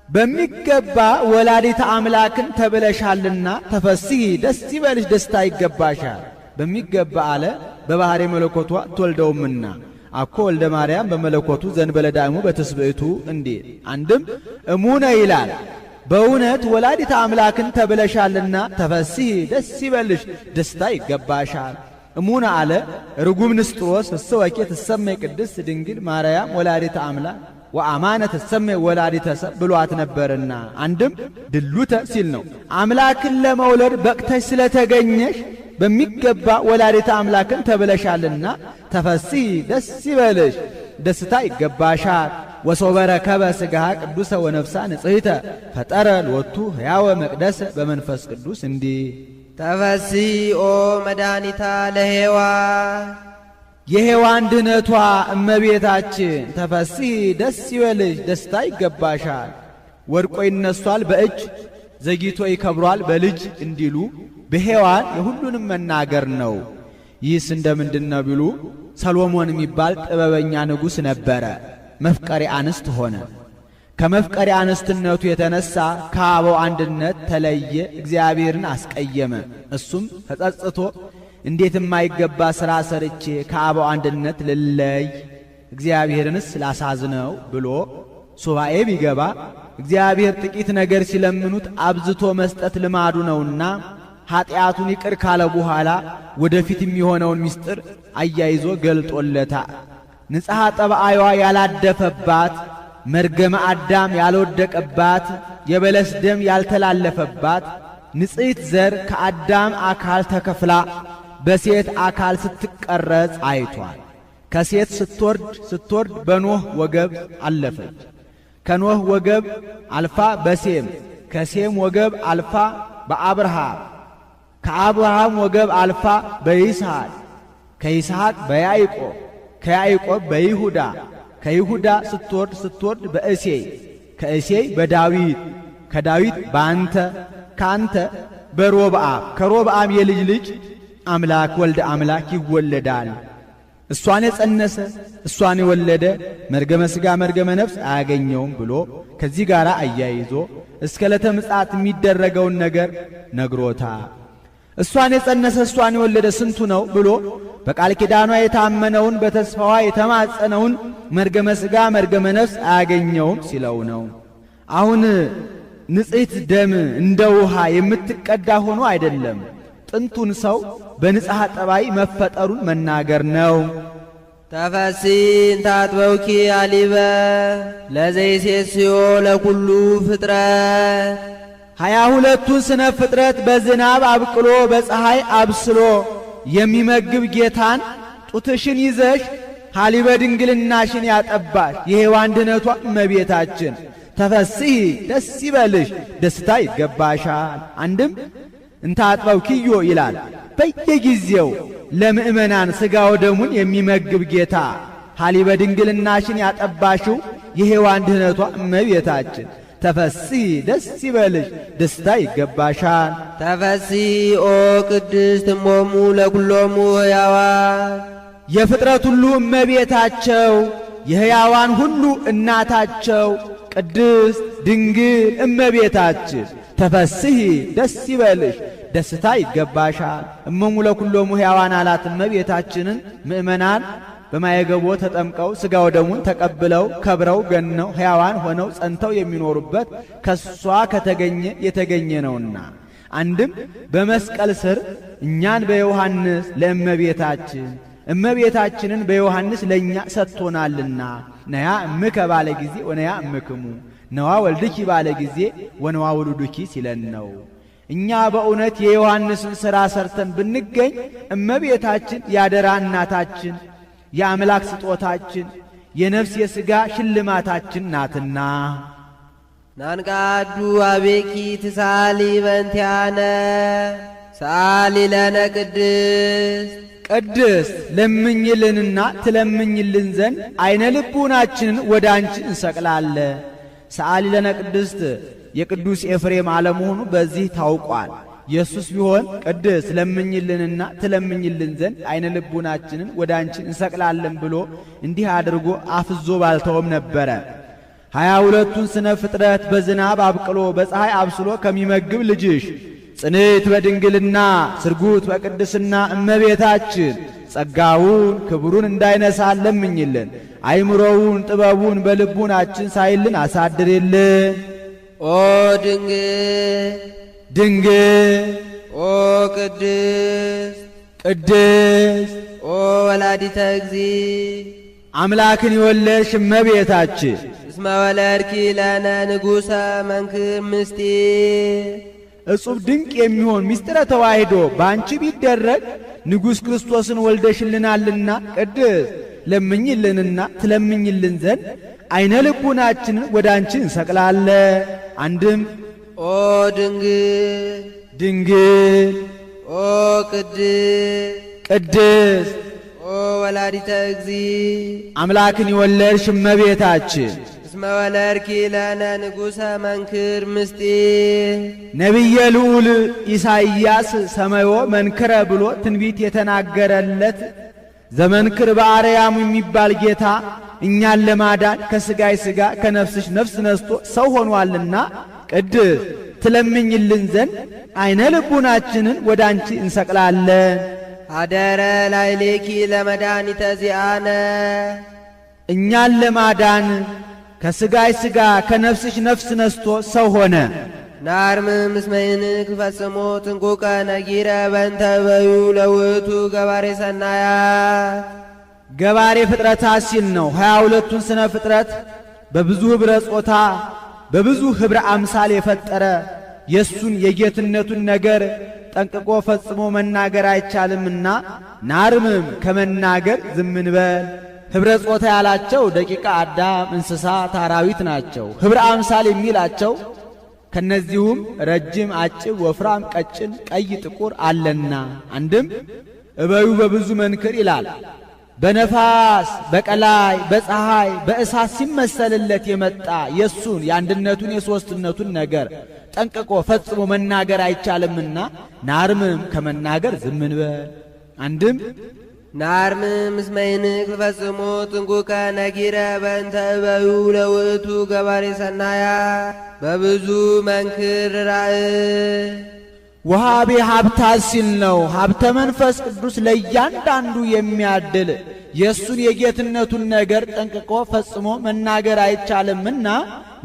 በሚገባ ወላዲተ አምላክን ተብለሻልና ተፈሥሒ ደስ ይበልሽ፣ ደስታ ይገባሻል። በሚገባ አለ በባሕርየ መለኮቷ አትወልደውምና አኮ ወልደ ማርያም በመለኮቱ ዘንበለ ዳእሙ በትስብእቱ እንዲል። አንድም እሙነ ይላል በእውነት ወላዲተ አምላክን ተብለሻልና ተፈሥሒ ደስ ይበልሽ፣ ደስታ ይገባሻል። እሙነ አለ ርጉም ንስጥሮስ እሰወኬ ትሰመይ ቅድስት ድንግል ማርያም ወላዲተ አምላክ ወአማነ ትሰመይ ወላዲተ ሰብ ብሏት ነበርና አንድም ድሉተ ሲል ነው። አምላክን ለመውለድ በቅተሽ ስለተገኘሽ በሚገባ ወላዲተ አምላክን ተብለሻልና ተፈሲ ደስ ይበልሽ፣ ደስታ ይገባሻል። ወሶበ ረከበ ሥጋሃ ቅዱሰ ወነፍሳ ንጽሕተ ፈጠረ ሎቱ ሕያወ መቅደሰ በመንፈስ ቅዱስ እንዲህ ተፈሲ ኦ መድኃኒታ ለሔዋን የሔዋን ድህነቷ እመቤታችን ተፈሲ ደስ ይበልሽ፣ ደስታ ይገባሻል። ወድቆ ይነሷል በእጅ ዘግይቶ ይከብሯል በልጅ እንዲሉ በሔዋን የሁሉንም መናገር ነው። ይህስ እንደምንድን ነው ቢሉ ሰሎሞን የሚባል ጥበበኛ ንጉሥ ነበረ። መፍቀሪ አንስት ሆነ። ከመፍቀሪ አንስትነቱ የተነሳ ከአበው አንድነት ተለየ፣ እግዚአብሔርን አስቀየመ። እሱም ተጸጽቶ እንዴት የማይገባ ሥራ ሰርቼ ከአበው አንድነት ልለይ፣ እግዚአብሔርንስ ላሳዝነው ብሎ ሱባኤ ቢገባ እግዚአብሔር ጥቂት ነገር ሲለምኑት አብዝቶ መስጠት ልማዱ ነውና ኃጢአቱን ይቅር ካለ በኋላ ወደፊት የሚሆነውን ምስጢር አያይዞ ገልጦለታል። ንጽሐ ጠባአይዋ ያላደፈባት፣ መርገመ አዳም ያልወደቀባት፣ የበለስ ደም ያልተላለፈባት ንጽሕት ዘር ከአዳም አካል ተከፍላ በሴት አካል ስትቀረጽ አይቷል። ከሴት ስትወርድ ስትወርድ በኖህ ወገብ አለፈች። ከኖህ ወገብ አልፋ በሴም፣ ከሴም ወገብ አልፋ በአብርሃም፣ ከአብርሃም ወገብ አልፋ በይስሐቅ፣ ከይስሐቅ በያዕቆብ፣ ከያዕቆብ በይሁዳ፣ ከይሁዳ ስትወርድ ስትወርድ በእሴይ፣ ከእሴይ በዳዊት፣ ከዳዊት በአንተ፣ ከአንተ በሮብዓም፣ ከሮብዓም የልጅ ልጅ አምላክ ወልደ አምላክ ይወለዳል። እሷን የጸነሰ እሷን የወለደ መርገመ ሥጋ መርገመ ነፍስ አያገኘውም ብሎ ከዚህ ጋር አያይዞ እስከ ዕለተ ምጽአት የሚደረገውን ነገር ነግሮታል። እሷን የጸነሰ እሷን የወለደ ስንቱ ነው ብሎ በቃል ኪዳኗ የታመነውን በተስፋዋ የተማጸነውን መርገመ ሥጋ መርገመ ነፍስ አያገኘውም ሲለው ነው። አሁን ንጽሕት ደም እንደ ውሃ የምትቀዳ ሆኖ አይደለም፣ ጥንቱን ሰው በንጽሐ ጠባይ መፈጠሩን መናገር ነው። ተፈሲ እንታጥበውኪ አሊበ ለዘይሴስዮ ለኩሉ ፍጥረት 22ቱን ስነ ፍጥረት በዝናብ አብቅሎ በፀሐይ አብስሎ የሚመግብ ጌታን ጡትሽን ይዘሽ ሐሊበ ድንግልናሽን ያጠባሽ የሔዋን ድህነቷ እመቤታችን ተፈስሒ ደስ ይበልሽ፣ ደስታ ይገባሻል። አንድም እንታጥበውኪዮ ይላል። በየጊዜው ለምእመናን ሥጋው ደሙን የሚመግብ ጌታ ሐሊበ ድንግልናሽን ያጠባሽው የሔዋን ድህነቷ እመቤታችን ተፈስሒ ደስ ይበልሽ፣ ደስታ ይገባሻል። ተፈስሒ ኦ ቅድስት እሞሙ ለኩሎሙ ሕያዋን የፍጥረት ሁሉ እመቤታቸው የሕያዋን ሁሉ እናታቸው ቅድስት ድንግል እመቤታችን ተፈስሒ ደስ ይበልሽ፣ ደስታ ይገባሻል። እሞሙ ለኩሎሙ ሕያዋን አላት እመቤታችንን ምእመናን በማየገቦ ተጠምቀው ሥጋው ደሙን ተቀብለው ከብረው ገነው ሕያዋን ሆነው ጸንተው የሚኖሩበት ከሷ ከተገኘ የተገኘ ነውና አንድም በመስቀል ስር እኛን በዮሐንስ ለእመቤታችን እመቤታችንን በዮሐንስ ለኛ ሰጥቶናልና ነያ እምከ ባለ ጊዜ ወነያ እምክሙ ነዋ ወልድኪ ባለ ጊዜ ወነዋ ወሉድኪ ሲለን ነው። እኛ በእውነት የዮሐንስን ሥራ ሰርተን ብንገኝ እመቤታችን ያደራ እናታችን የአምላክ ስጦታችን የነፍስ የሥጋ ሽልማታችን ናትና። ናንቃዱ አቤኪ ትሳሊ በእንቲአነ ሰአሊ ለነ ቅድስት ቅድስት ለምኝልንና ትለምኝልን ዘንድ አይነ ልቡናችንን ወደ አንቺ እንሰቅላለን። ሰአሊ ለነ ቅድስት የቅዱስ ኤፍሬም አለመሆኑ በዚህ ታውቋል። ኢየሱስ ቢሆን ቅድስት ለምኝልንና ትለምኝልን ዘንድ አይነ ልቡናችንን ወደ አንቺ እንሰቅላለን ብሎ እንዲህ አድርጎ አፍዞ ባልተውም ነበረ። 22ቱን ስነ ፍጥረት በዝናብ አብቅሎ በፀሐይ አብስሎ ከሚመግብ ልጅሽ ጽንዕት በድንግልና ስርጉት በቅድስና እመቤታችን ጸጋውን ክብሩን እንዳይነሳ ለምኝልን። አይምሮውን ጥበቡን በልቡናችን ሳይልን አሳድሪልን። ኦ ድንግል ድንግል ኦ ቅድስት ቅድስት ኦ ወላዲተ እግዚእ አምላክን የወለድሽ እመቤታችን እስመ ወለድኪ ለነ ንጉሠ መንክር ምስጢር እጹብ ድንቅ የሚሆን ምስጢረ ተዋሕዶ በአንቺ ቢደረግ ንጉሥ ክርስቶስን ወልደሽልናልና ቅድስት ለምኝልንና ትለምኝልን ዘንድ አይነ ልቡናችንን ወደ አንቺ እንሰቅላለን። አንድም ኦ ድንግል ድንግል ኦ ቅድስት ቅድስት ኦ ወላዲተ እግዚእ አምላክን የወለድሽ እመቤታችን እስመ ወለድኪ ለነ ንጉሠ መንክር ምስጢር ነቢየ ልዑል ኢሳይያስ ሰመዮ መንክረ ብሎ ትንቢት የተናገረለት ዘመንክር በአርያሙ የሚባል ጌታ እኛን ለማዳን ከሥጋይ ሥጋ ከነፍስሽ ነፍስ ነስቶ ሰው ሆኗልና ቅድስት ትለምኝልን ዘንድ አይነ ልቡናችንን ወደ አንቺ እንሰቅላለን። አደረ ላዕሌኪ ለመድኃኒተ ዚአነ እኛን ለማዳን ከሥጋይ ሥጋ ከነፍስሽ ነፍስ ነስቶ ሰው ሆነ። ናርምም እስመ ይንክ ፈጽሞ ጥንቁቀ ነጊረ በእንተ በዩ ለውእቱ ገባሬ ሰናያት ገባሬ ፍጥረታት ሲል ነው። 22ቱን ስነ ፍጥረት በብዙ ኅብረ ጾታ በብዙ ኅብረ አምሳል የፈጠረ የሱን የጌትነቱን ነገር ጠንቅቆ ፈጽሞ መናገር አይቻልምና ናርምም ከመናገር ዝም እንበል። ኅብረ ጾታ ያላቸው ደቂቀ አዳም፣ እንስሳት፣ አራዊት ናቸው። ኅብረ አምሳል የሚላቸው ከነዚሁም ረጅም፣ አጭር፣ ወፍራም፣ ቀጭን፣ ቀይ፣ ጥቁር አለና። አንድም እበዩ በብዙ መንክር ይላል። በነፋስ በቀላይ በፀሐይ በእሳት ሲመሰልለት የመጣ የሱን የአንድነቱን የሶስትነቱን ነገር ጠንቅቆ ፈጽሞ መናገር አይቻልምና ናርምም ከመናገር ዝም እንበል። አንድም ናርምም እስመ ይንክ ፈጽሞ ጥንቁቀ ነጊረ በእንተ እበዩ ለውእቱ ገባሬ ሰናያት በብዙ መንክር ራእይ ወሃቤ ሀብታት ሲል ነው። ሀብተ መንፈስ ቅዱስ ለእያንዳንዱ የሚያድል የእሱን የጌትነቱን ነገር ጠንቅቆ ፈጽሞ መናገር አይቻልምና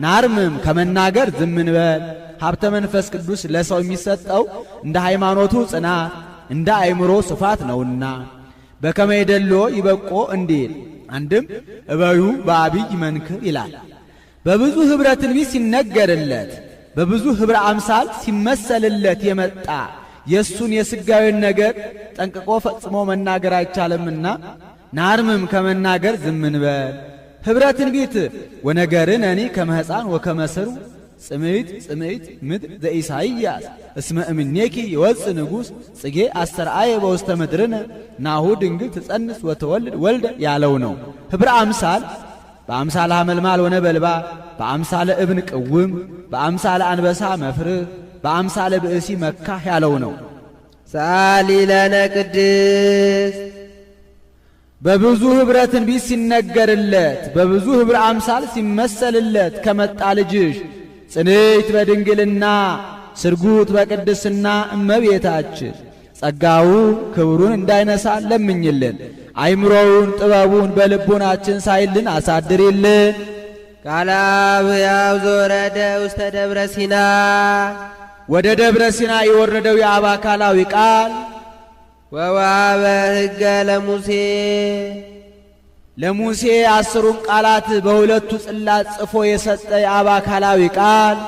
ናርምም ከመናገር ዝም እንበል። ሀብተ መንፈስ ቅዱስ ለሰው የሚሰጠው እንደ ሃይማኖቱ ጽናት እንደ አእምሮ ስፋት ነውና በከመ ይደሎ ይበቆ እንዲል። አንድም እበዩ በአብይ መንክር ይላል። በብዙ ኅብረ ትንቢት ሲነገርለት በብዙ ኅብረ አምሳል ሲመሰልለት የመጣ የሱን የሥጋዊን ነገር ጠንቅቆ ፈጽሞ መናገር አይቻልምና ናርምም ከመናገር ዝም እንበል። ኅብረ ትንቢት ወነገርነኒ ከመ ሕፃን ወከመ ስርው ጽምዕት ጽምዕት ምድር ዘኢሳይያስ እስመ እምኔኪ ይወፅእ ንጉሥ ጽጌ አስተርአየ በውስተ ምድርነ ናሁ ድንግል ትጸንስ ወተወልድ ወልደ ያለው ነው። ኅብረ አምሳል በአምሳለ ሐመልማል ወነበልባ በአምሳለ እብን ቅውም በአምሳለ አንበሳ መፍርህ በአምሳለ ብእሲ መካህ ያለው ነው። ሰአሊ ለነ ቅድስት በብዙ ኅብረ ትንቢት ሲነገርለት በብዙ ኅብረ አምሳል ሲመሰልለት ከመጣ ልጅሽ ጽንዕት በድንግልና ስርጉት በቅድስና እመቤታችን ጸጋው ክብሩን እንዳይነሳ ለምኝልን። አይምሮውን ጥበቡን በልቡናችን ሳይልን አሳድሪልን። ቃለ አብ ሕያው ዘወረደ ውስተ ደብረ ሲና ወደ ደብረ ሲና የወረደው የአብ አካላዊ ቃል ወወሀበ ሕገ ለሙሴ ለሙሴ 10ሩን ቃላት በሁለቱ ጽላት ጽፎ የሰጠ የአብ አካላዊ ቃል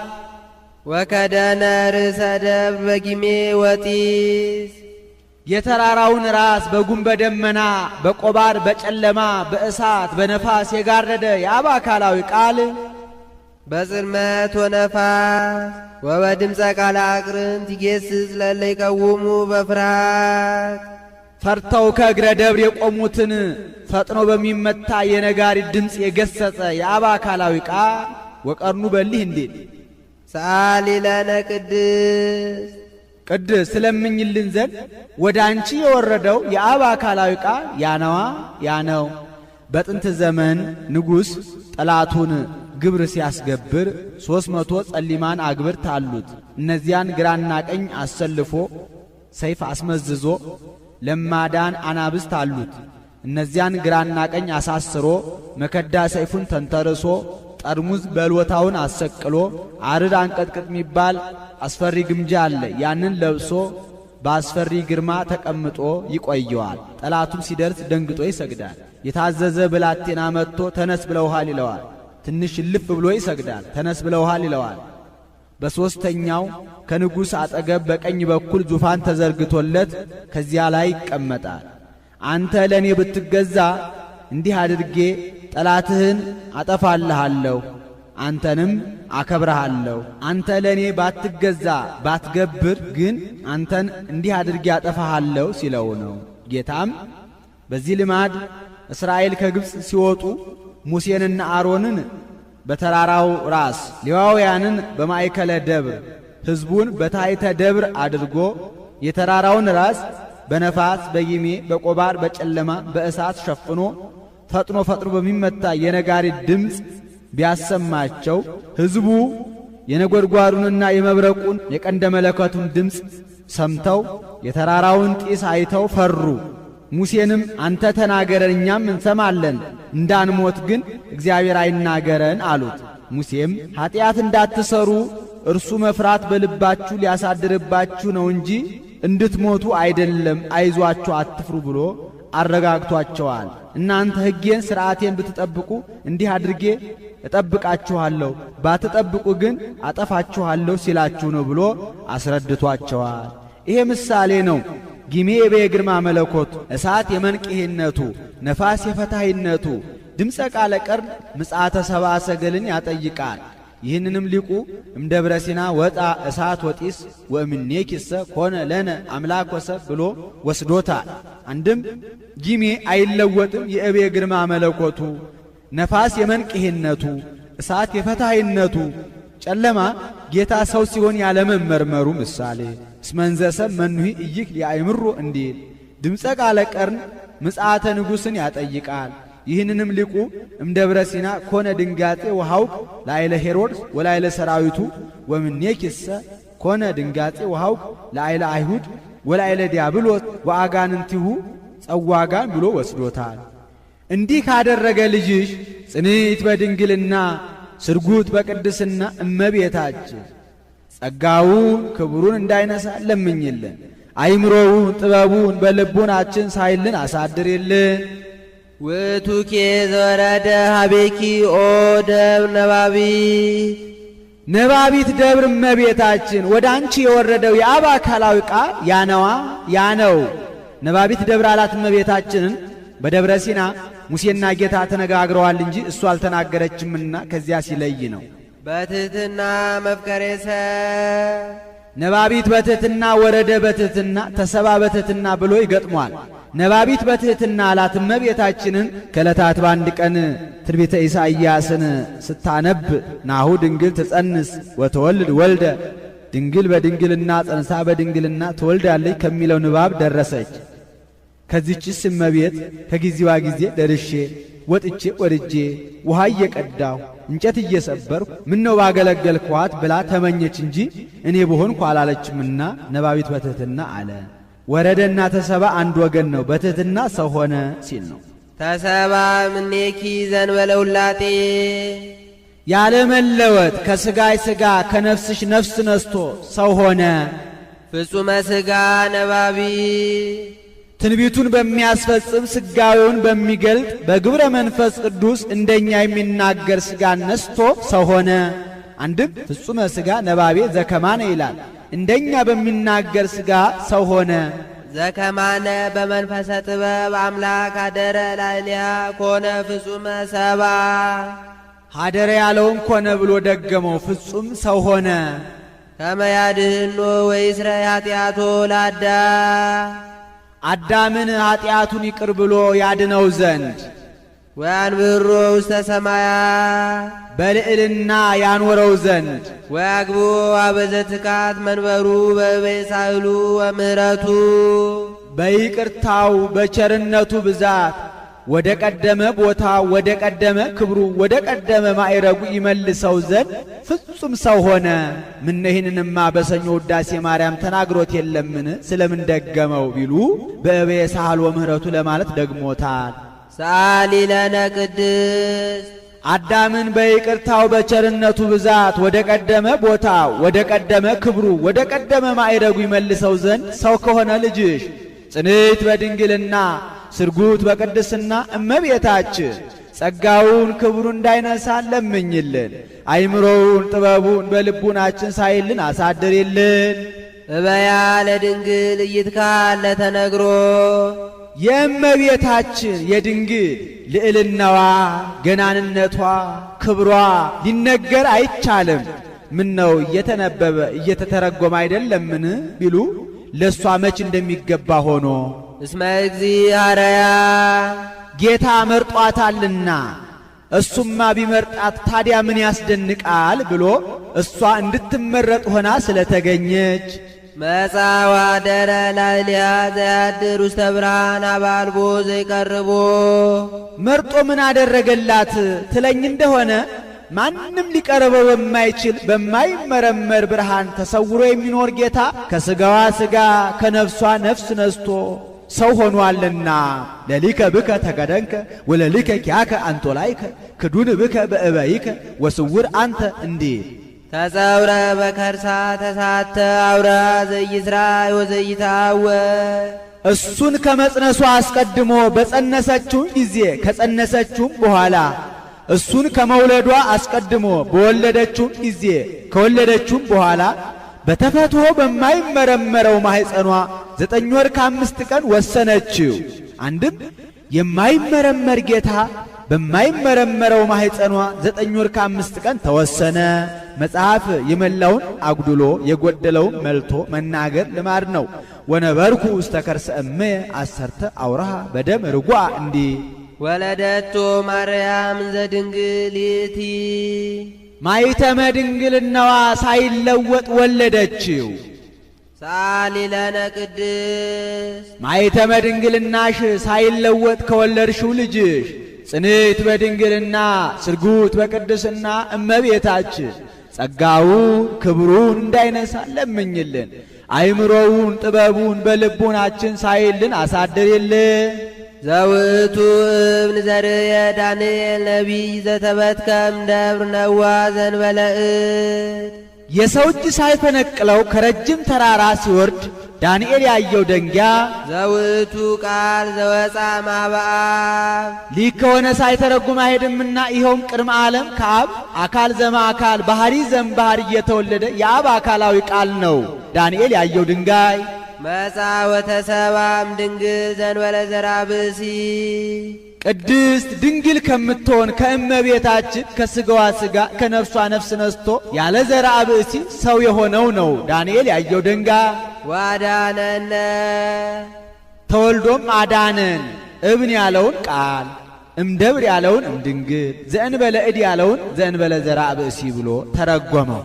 ወከደነ ርእሰ ደብር በጊሜ ወጢስ የተራራውን ራስ በጉም በደመና በቆባር በጨለማ በእሳት በነፋስ የጋረደ የአብ አካላዊ ቃል በጽልመት ወነፋስ ወበድምፀ ቃለ አቅርንት ይጌስጽ ለእለ ይቀውሙ በፍርሃት ፈርተው ከእግረ ደብር የቆሙትን ፈጥኖ በሚመታ የነጋሪት ድምፅ የገሰጸ የአብ አካላዊ ቃል ወቀርኑ በሊህ እንዲል ሰአሊ ለነ ቅድስት ቅድስት ስለምኝልን ዘንድ ወደ አንቺ የወረደው የአብ አካላዊ ቃል ያነዋ ያነው። በጥንት ዘመን ንጉሥ ጠላቱን ግብር ሲያስገብር 300 ጸሊማን አግብርት አሉት። እነዚያን ግራና ቀኝ አሰልፎ ሰይፍ አስመዝዞ ለማዳን አናብስት አሉት። እነዚያን ግራና ቀኝ አሳስሮ መከዳ ሰይፉን ተንተርሶ ጠርሙዝ በልወታውን አሰቅሎ አርድ አንቀጥቅጥ የሚባል አስፈሪ ግምጃ አለ። ያንን ለብሶ በአስፈሪ ግርማ ተቀምጦ ይቆየዋል። ጠላቱም ሲደርስ ደንግጦ ይሰግዳል። የታዘዘ ብላቴና መጥቶ ተነስ ብለውሃል ይለዋል። ትንሽ ልፍ ብሎ ይሰግዳል። ተነስ ብለውሃል ይለዋል። በሶስተኛው ከንጉሥ አጠገብ በቀኝ በኩል ዙፋን ተዘርግቶለት ከዚያ ላይ ይቀመጣል። አንተ ለኔ ብትገዛ እንዲህ አድርጌ ጠላትህን አጠፋልሃለሁ፣ አንተንም አከብረሃለሁ። አንተ ለኔ ባትገዛ ባትገብር ግን አንተን እንዲህ አድርጌ አጠፋሃለሁ ሲለው ነው። ጌታም በዚህ ልማድ እስራኤል ከግብፅ ሲወጡ ሙሴንና አሮንን በተራራው ራስ፣ ሌዋውያንን በማእከለ ደብር፣ ሕዝቡን በታሕተ ደብር አድርጎ የተራራውን ራስ በነፋስ በጊሜ በቆባር በጨለማ በእሳት ሸፍኖ ፈጥኖ ፈጥኖ በሚመታ የነጋሪት ድምፅ ቢያሰማቸው ሕዝቡ የነጎድጓዱንና የመብረቁን የቀንደ መለከቱን ድምፅ ሰምተው የተራራውን ጢስ አይተው ፈሩ። ሙሴንም አንተ ተናገረን እኛም እንሰማለን፣ እንዳንሞት ግን እግዚአብሔር አይናገረን አሉት። ሙሴም ኃጢአት እንዳትሰሩ እርሱ መፍራት በልባችሁ ሊያሳድርባችሁ ነው እንጂ እንድትሞቱ አይደለም፣ አይዟችሁ አትፍሩ ብሎ አረጋግቷቸዋል። እናንተ ሕጌን ሥርዓቴን ብትጠብቁ እንዲህ አድርጌ እጠብቃችኋለሁ፣ ባትጠብቁ ግን አጠፋችኋለሁ ሲላችሁ ነው ብሎ አስረድቷቸዋል። ይሄ ምሳሌ ነው። ጊሜ የግርማ መለኮት፣ እሳት የመንቅሄነቱ፣ ነፋስ የፈታሂነቱ፣ ድምፀ ቃለ ቀርን ምጽአተ ሰብአ ሰገልን ያጠይቃል። ይህንንም ሊቁ እምደብረ ሲና ወጣ እሳት ወጢስ ወእምኔኪሰ ኮነ ለነ አምላክ ወሰብ ብሎ ወስዶታል። አንድም ጊሜ አይለወጥም የእቤ ግርማ መለኮቱ፣ ነፋስ የመንቅሄነቱ፣ እሳት የፈታሂነቱ፣ ጨለማ ጌታ ሰው ሲሆን ያለመመርመሩ ምሳሌ እስመንዘሰብ መኑሂ እይክ ሊአይምሮ እንዲል ድምፀ ቃለ ቀርን ምጽአተ ንጉሥን ያጠይቃል። ይህንንም ሊቁ እምደብረ ሲና ኮነ ድንጋጤ ወሐውክ ላዕለ ሄሮድስ ወላዕለ ሰራዊቱ ወምኔኪሰ ኮነ ድንጋጤ ወሐውክ ላዕለ አይሁድ ወላዕለ ዲያብሎስ ወአጋንንቲሁ ጸዋጋን ብሎ ወስዶታል። እንዲህ ካደረገ ልጅሽ ጽንዕት በድንግልና ስርጉት በቅድስና እመቤታችን ጸጋውን ክብሩን እንዳይነሳ ለምኝልን። አይምሮውን ጥበቡን በልቡናችን ሳይልን አሳድርልን። ውእቱኬ ዘወረደ ሀቤኪ ኦ ደብር ነባቢ ነባቢት ደብር እመቤታችን ወደ አንቺ የወረደው የአብ አካላዊ ቃል ያነዋ ያነው። ነባቢት ደብር አላት እመቤታችንን በደብረ ሲና ሙሴና ጌታ ተነጋግረዋል እንጂ እሱ አልተናገረችምና ከዚያ ሲለይ ነው። በትሕትና መፍቀሬ ሰብ ነባቢት በትሕትና ወረደ በትሕትና ተሰባ በትሕትና ብሎ ይገጥሟል። ነባቢት በትሕትና አላት እመቤታችንን ከዕለታት በአንድ ቀን ትንቢተ ኢሳይያስን ስታነብ ናሁ ድንግል ትጸንስ ወተወልድ ወልደ፣ ድንግል በድንግልና ጸንሳ በድንግልና ትወልዳለች ከሚለው ንባብ ደረሰች። ከዚችስ እመቤት ከጊዜዋ ጊዜ ደርሼ ወጥቼ ወርጄ ውሃ እየቀዳሁ እንጨት እየሰበርኩ ምነው ባገለገልኳት ብላ ተመኘች እንጂ እኔ በሆንኩ አላለችምና ነባቢት በትሕትና አለ። ወረደና ተሰባ አንድ ወገን ነው፣ በትሕትና ሰው ሆነ ሲል ነው። ተሰባ እምኔኪ ዘእንበለ ውላጤ ያለመለወጥ ከስጋይ ስጋ ከነፍስሽ ነፍስ ነስቶ ሰው ሆነ። ፍጹመ ስጋ ነባቢ ትንቢቱን በሚያስፈጽም ስጋዊውን በሚገልጥ በግብረ መንፈስ ቅዱስ እንደኛ የሚናገር ስጋ ነስቶ ሰው ሆነ። አንድም ፍጹመ ስጋ ነባቤ ዘከማነ ይላል። እንደኛ በሚናገር ስጋ ሰው ሆነ። ዘከማነ በመንፈሰ ጥበብ አምላክ አደረ ላዕሌሃ ኮነ ፍጹመ ሰባ ሀደረ ያለውን ኮነ ብሎ ደገመው። ፍጹም ሰው ሆነ። ከመ ያድኅኖ ወይስረይ ኃጢአቶ ለአዳም አዳምን ኃጢአቱን ይቅር ብሎ ያድነው ዘንድ ወያንብሮ ውስተ ሰማያት በልዕልና ያኖረው ዘንድ ወያግብኦ ኀበ ዘትካት መንበሩ በዕበየ ሣህሉ ወምህረቱ በይቅርታው በቸርነቱ ብዛት ወደ ቀደመ ቦታው ወደ ቀደመ ክብሩ ወደ ቀደመ ማዕረጉ ይመልሰው ዘንድ ፍጹም ሰው ሆነ። ምን ይህንንማ በሰኞ ውዳሴ ማርያም ተናግሮት የለምን? ስለምን ደገመው ቢሉ በዕበየ ሣህሉ ወምህረቱ ለማለት ደግሞታል። ሰአሊ ለነ ቅድስት አዳምን በይቅርታው በቸርነቱ ብዛት ወደ ቀደመ ቦታው ወደ ቀደመ ክብሩ ወደ ቀደመ ማዕረጉ ይመልሰው ዘንድ ሰው ከሆነ ልጅሽ ጽንዕት በድንግልና ስርጉት በቅድስና እመቤታችን ጸጋውን ክብሩን እንዳይነሳ ለምኝልን። አይምሮውን ጥበቡን በልቡናችን ሳይልን አሳድሪልን። እበያ ለድንግል ኢይትካል ለተነግሮ የእመቤታችን የድንግል ልዕልናዋ ገናንነቷ ክብሯ ሊነገር አይቻልም። ምነው እየተነበበ እየተተረጎመ አይደለምን ቢሉ ለሷ መች እንደሚገባ ሆኖ እስመ እግዚእ ኀረያ ጌታ መርጧታልና እሱማ ቢመርጣት ታዲያ ምን ያስደንቃል ብሎ እሷ እንድትመረጥ ሆና ስለተገኘች መጻ ወኀደረ ላዕሌሃ ዘያድር ውስተ ብርሃን አባልቦ ዘይቀርቦ መርጦ ምን አደረገላት ትለኝ እንደሆነ ማንም ሊቀርበው በማይችል በማይመረመር ብርሃን ተሰውሮ የሚኖር ጌታ ከስጋዋ ስጋ ከነፍሷ ነፍስ ነስቶ ሰው ሆኗልና ለሊከ ብከ ተገደንከ ወለሊከ ኪያከ አንቶላይከ ክዱን ብከ በእበይከ ወስውር አንተ እንዲል ተጸውረ በከርሳ ተሳተ አውራ ዘይስራይ ወዘይታወ እሱን ከመጽነሷ አስቀድሞ በጸነሰችው ጊዜ ከጸነሰችውም በኋላ እሱን ከመውለዷ አስቀድሞ በወለደችው ጊዜ ከወለደችውም በኋላ በተፈትሖ በማይመረመረው ማህፀኗ 9 ወር ከ5 ቀን ወሰነችው። አንድም የማይመረመር ጌታ በማይመረመረው ማህፀኗ 9 ወር ከ5 ቀን ተወሰነ። መጽሐፍ የመላውን አጉድሎ የጎደለውን መልቶ መናገር ልማድ ነው። ወነበርኩ ውስተ ከርሰ እምየ 10 አውራሃ በደም ርጓ እንዲ ወለደቶ ማርያም ዘድንግል ይእቲ ማኅተመ ድንግልናዋ ሳይለወጥ ወለደችው። ሳሊ ለነ ቅድስት ማኅተመ ድንግልናሽ ሳይለወጥ ከወለድሽው ልጅሽ ጽንዕት በድንግልና ስርጉት በቅድስና እመቤታችን ጸጋውን ክብሩን እንዳይነሳ ለምኝልን። አይምሮውን ጥበቡን በልቡናችን ሳይልን አሳድሪልን። ዘውእቱ እብን ዘርእየ ዳንኤል ነቢይ ዘተበትከ እምደብር ነዋ ዘእንበለ እድ የሰው እጅ ሳይፈነቅለው ከረጅም ተራራ ሲወርድ ዳንኤል ያየው ደንጊያ ዘውእቱ ቃል ዘወፃ እምኀበ አብ ሊቅ ከሆነ ሳይተረጉም አይሄድምና ይኸውም ቅድመ ዓለም ከአብ አካል ዘእምአካል ባህሪ ዘእምባህሪ እየተወለደ የአብ አካላዊ ቃል ነው። ዳንኤል ያየው ድንጋይ መጻ ወተሰብአ እምድንግል ዘእንበለ ዘርአ ብእሲ ቅድስት ድንግል ከምትሆን ከእመቤታችን ከስጋዋ ስጋ ከነፍሷ ነፍስ ነስቶ ያለ ዘርአ ብእሲ ሰው የሆነው ነው። ዳንኤል ያየው ድንጋይ ዋዳነነ ተወልዶም አዳነን። እብን ያለውን ቃል እምደብር ያለውን እምድንግል ዘእንበለ እድ ያለውን ዘእንበለ ዘርአ ብእሲ ብሎ ተረጎመው።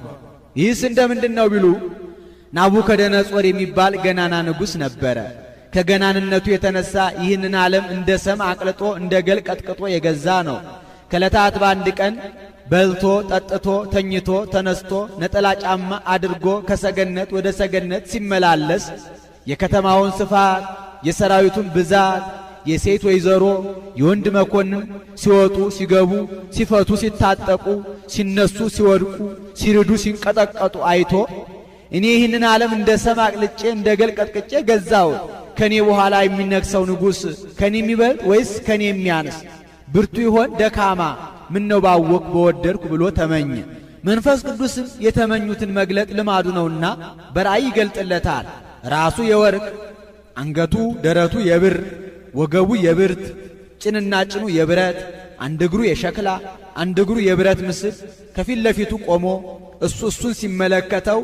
ይህስ እንደምንድን ነው ቢሉ ናቡከደነጾር የሚባል ገናና ንጉሥ ነበረ። ከገናንነቱ የተነሳ ይህንን ዓለም እንደ ሰም አቅልጦ እንደ ገል ቀጥቅጦ የገዛ ነው። ከዕለታት በአንድ ቀን በልቶ ጠጥቶ ተኝቶ ተነስቶ ነጠላ ጫማ አድርጎ ከሰገነት ወደ ሰገነት ሲመላለስ የከተማውን ስፋት የሰራዊቱን ብዛት የሴት ወይዘሮ የወንድ መኮንን ሲወጡ ሲገቡ ሲፈቱ ሲታጠቁ ሲነሱ ሲወድቁ ሲርዱ ሲንቀጠቀጡ አይቶ እኔ ይህንን ዓለም እንደ ሰም አቅልጬ እንደ ገል ቀጥቅጬ ገዛሁት። ከኔ በኋላ የሚነግሰው ንጉሥ ከኔ የሚበልጥ ወይስ ከኔ የሚያንስ ብርቱ ይሆን ደካማ? ምነው ባወቅኩ በወደድኩ ብሎ ተመኘ። መንፈስ ቅዱስም የተመኙትን መግለጥ ልማዱ ነውና በራእይ ይገልጥለታል። ራሱ የወርቅ አንገቱ ደረቱ የብር ወገቡ የብርት ጭንና ጭኑ የብረት አንድ እግሩ የሸክላ አንድ እግሩ የብረት ምስል ከፊት ለፊቱ ቆሞ እሱ እሱን ሲመለከተው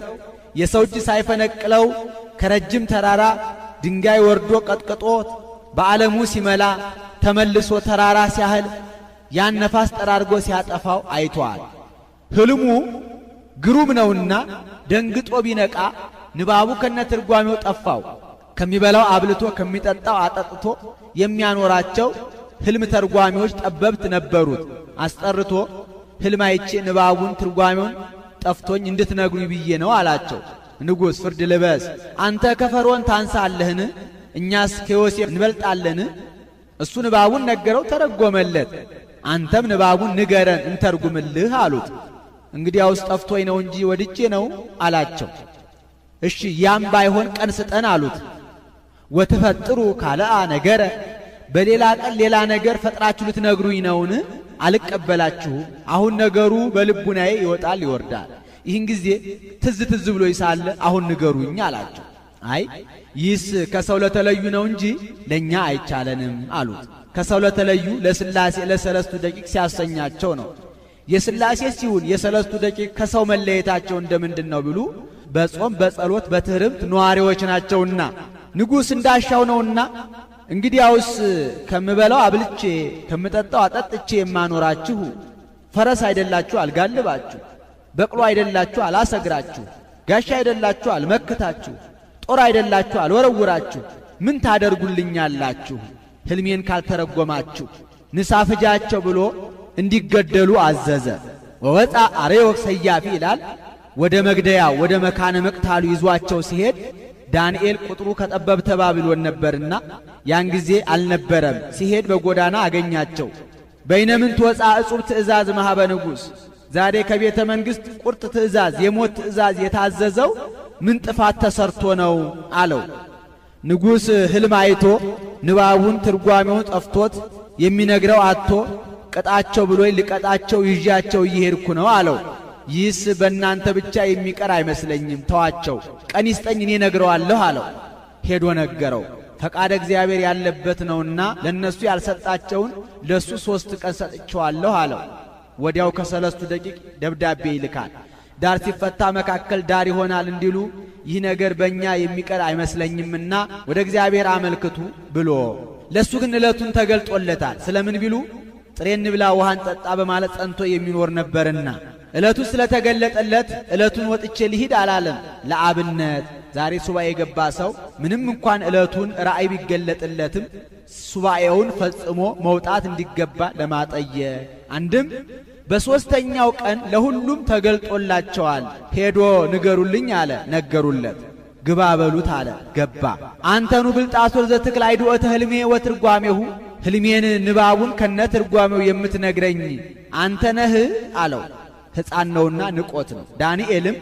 የሰው እጅ ሳይፈነቅለው ከረጅም ተራራ ድንጋይ ወርዶ ቀጥቅጦት በዓለሙ ሲመላ ተመልሶ ተራራ ሲያህል ያን ነፋስ ጠራርጎ ሲያጠፋው አይቷል። ህልሙ ግሩም ነውና ደንግጦ ቢነቃ ንባቡ ከነትርጓሜው ጠፋው። ከሚበላው አብልቶ ከሚጠጣው አጠጥቶ የሚያኖራቸው ህልም ተርጓሚዎች ጠበብት ነበሩት። አስጠርቶ ህልም አይቼ ንባቡን ትርጓሜውን ጠፍቶኝ እንድትነግሩኝ ብዬ ነው አላቸው። ንጉሥ ፍርድ ልበስ፣ አንተ ከፈርዖን ታንሳለህን? እኛስ ከዮሴፍ እንበልጣለን? እሱ ንባቡን ነገረው፣ ተረጎመለት። አንተም ንባቡን ንገረን እንተርጉምልህ አሉት። እንግዲያውስ ጠፍቶኝ ነው እንጂ ወድጄ ነው አላቸው። እሺ ያም ባይሆን ቀን ስጠን አሉት። ወትፈጥሩ ካልአ ነገረ፣ በሌላ ቀን ሌላ ነገር ፈጥራችሁ ልትነግሩኝ ነውን? አልቀበላችሁም። አሁን ነገሩ በልቡናዬ ይወጣል ይወርዳል። ይህን ጊዜ ትዝ ትዝ ብሎ ይሳለ አሁን ንገሩኝ አላቸው። አይ ይህስ ከሰው ለተለዩ ነው እንጂ ለኛ አይቻለንም አሉት። ከሰው ለተለዩ ለሥላሴ ለሰለስቱ ደቂቅ ሲያሰኛቸው ነው። የሥላሴ ሲሆን የሰለስቱ ደቂቅ ከሰው መለየታቸው እንደምንድን ነው ቢሉ በጾም በጸሎት በትህርምት ነዋሪዎች ናቸውና ንጉሥ እንዳሻው ነውና። እንግዲያውስ ከምበላው አብልቼ ከምጠጣው አጠጥቼ የማኖራችሁ ፈረስ አይደላችሁ አልጋልባችሁ፣ በቅሎ አይደላችሁ አላሰግራችሁ፣ ጋሻ አይደላችሁ አልመክታችሁ፣ ጦር አይደላችሁ አልወረውራችሁ፣ ምን ታደርጉልኛላችሁ? ሕልሜን ካልተረጎማችሁ ንሳ ፍጃቸው ብሎ እንዲገደሉ አዘዘ። ወወፃ አርዮክ ሰያፊ ይላል። ወደ መግደያ ወደ መካነ መቅታሉ ይዟቸው ሲሄድ ዳንኤል ቁጥሩ ከጠበብተ ባቢሎን ነበርና ያን ጊዜ አልነበረም። ሲሄድ በጎዳና አገኛቸው። በይነምንት ወፃ እጹብ ትእዛዝ ማህበ ንጉሥ፣ ዛሬ ከቤተ መንግሥት ቁርጥ ትእዛዝ የሞት ትእዛዝ የታዘዘው ምን ጥፋት ተሰርቶ ነው አለው። ንጉሥ ሕልም አይቶ ንባቡን ትርጓሜውን ጠፍቶት የሚነግረው አጥቶ ቀጣቸው ብሎ ልቀጣቸው ይዣቸው እየሄድኩ ነው አለው። ይህስ በእናንተ ብቻ የሚቀር አይመስለኝም፣ ተዋቸው፣ ቀን ይስጠኝ እኔ ነግረዋለሁ አለው። ሄዶ ነገረው። ፈቃደ እግዚአብሔር ያለበት ነውና ለነሱ ያልሰጣቸውን ለሱ 3 ቀን ሰጥቼዋለሁ አለው። ወዲያው ከሰለስቱ ደቂቅ ደብዳቤ ይልካል። ዳር ሲፈታ መካከል ዳር ይሆናል እንዲሉ ይህ ነገር በእኛ የሚቀር አይመስለኝምና ወደ እግዚአብሔር አመልክቱ ብሎ ለሱ ግን ዕለቱን ተገልጦለታል። ስለምን ቢሉ ጥሬ እንብላ ውሃን ጠጣ በማለት ጸንቶ የሚኖር ነበርና ዕለቱ ስለተገለጠለት ዕለቱን ወጥቼ ልሂድ አላለም። ለአብነት ዛሬ ሱባኤ የገባ ሰው ምንም እንኳን ዕለቱን ራእይ ቢገለጥለትም ሱባኤውን ፈጽሞ መውጣት እንዲገባ ለማጠየቅ አንድም በሦስተኛው ቀን ለሁሉም ተገልጦላቸዋል። ሄዶ ንገሩልኝ አለ፣ ነገሩለት። ግባ በሉት አለ፣ ገባ። አንተኑ ብልጣሶር ዘትክል አይድኦተ ሕልሜ ወትርጓሜሁ፣ ሕልሜን ንባቡን ከነ ትርጓሜው የምትነግረኝ አንተ ነህ አለው። ሕፃን ነውና ንቆት ነው። ዳንኤልም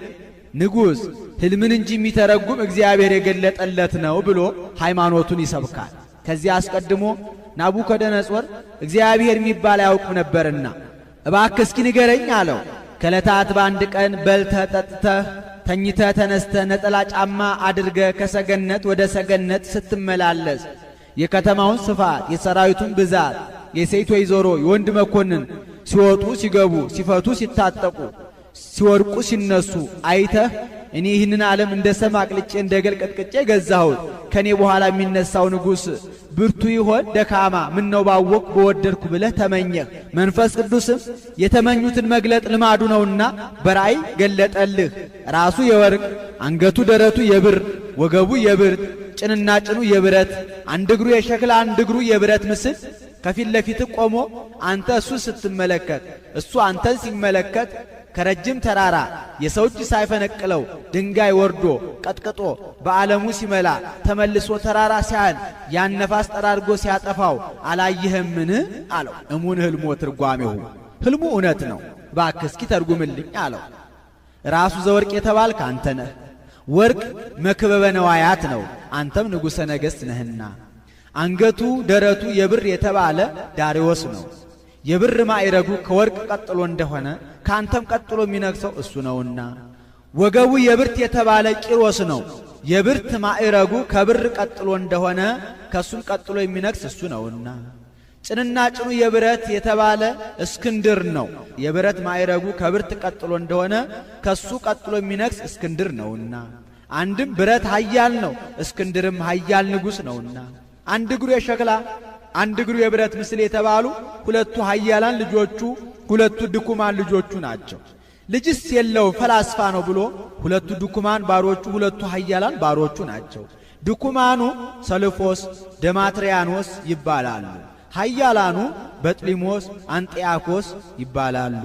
ንጉሥ ሕልምን እንጂ የሚተረጉም እግዚአብሔር የገለጠለት ነው ብሎ ሃይማኖቱን ይሰብካል። ከዚያ አስቀድሞ ናቡከደነጾር እግዚአብሔር የሚባል አያውቅም ነበርና እባክህ እስኪ ንገረኝ አለው። ከዕለታት በአንድ ቀን በልተህ ጠጥተህ ተኝተህ ተነስተህ ነጠላ ጫማ አድርገህ ከሰገነት ወደ ሰገነት ስትመላለስ የከተማውን ስፋት የሰራዊቱን ብዛት የሴት ወይዘሮ የወንድ መኮንን ሲወጡ ሲገቡ ሲፈቱ ሲታጠቁ ሲወድቁ ሲነሱ አይተህ እኔ ይህንን ዓለም እንደ ሰም አቅልጬ እንደ ገል ቀጥቅጬ ገዛሁት። ከኔ በኋላ የሚነሳው ንጉሥ ብርቱ ይሆን ደካማ? ምነው ባወቅሁ በወደድኩ ብለህ ተመኘህ። መንፈስ ቅዱስም የተመኙትን መግለጥ ልማዱ ነውና በራእይ ገለጠልህ። ራሱ የወርቅ አንገቱ ደረቱ የብር ወገቡ የብርት ጭንና ጭኑ የብረት አንድ እግሩ የሸክላ አንድ እግሩ የብረት ምስል ከፊት ለፊት ቆሞ አንተ እሱ ስትመለከት እሱ አንተን ሲመለከት ከረጅም ተራራ የሰው እጅ ሳይፈነቅለው ድንጋይ ወርዶ ቀጥቅጦ በዓለሙ ሲመላ ተመልሶ ተራራ ሲያል ያን ነፋስ ጠራርጎ ሲያጠፋው አላየህምን አለው። እሙን ህልሞ ትርጓሜሁ፣ ህልሙ እውነት ነው፣ እባክህ እስኪ ተርጉምልኝ አለው። ራሱ ዘወርቅ የተባልክ አንተ ነህ። ወርቅ መክበበ ነዋያት ነው፣ አንተም ንጉሠ ነገሥት ነህና። አንገቱ ደረቱ የብር የተባለ ዳሪዎስ ነው። የብር ማዕረጉ ከወርቅ ቀጥሎ እንደሆነ ካንተም ቀጥሎ የሚነግሰው እሱ ነውና። ወገቡ የብርት የተባለ ቂሮስ ነው። የብርት ማዕረጉ ከብር ቀጥሎ እንደሆነ ከሱም ቀጥሎ የሚነግስ እሱ ነውና። ጭንና ጭኑ የብረት የተባለ እስክንድር ነው። የብረት ማዕረጉ ከብርት ቀጥሎ እንደሆነ ከሱ ቀጥሎ የሚነግስ እስክንድር ነውና። አንድም ብረት ኃያል ነው፣ እስክንድርም ኃያል ንጉሥ ነውና። አንድ እግሩ የሸክላ አንድ እግሩ የብረት ምስል የተባሉ ሁለቱ ኃያላን ልጆቹ ሁለቱ ድኩማን ልጆቹ ናቸው። ልጅስ የለው ፈላስፋ ነው ብሎ ሁለቱ ድኩማን ባሮቹ ሁለቱ ኃያላን ባሮቹ ናቸው። ድኩማኑ ሰልፎስ ደማትሪያኖስ ይባላሉ። ኃያላኑ በጥሊሞስ አንጢያኮስ ይባላሉ።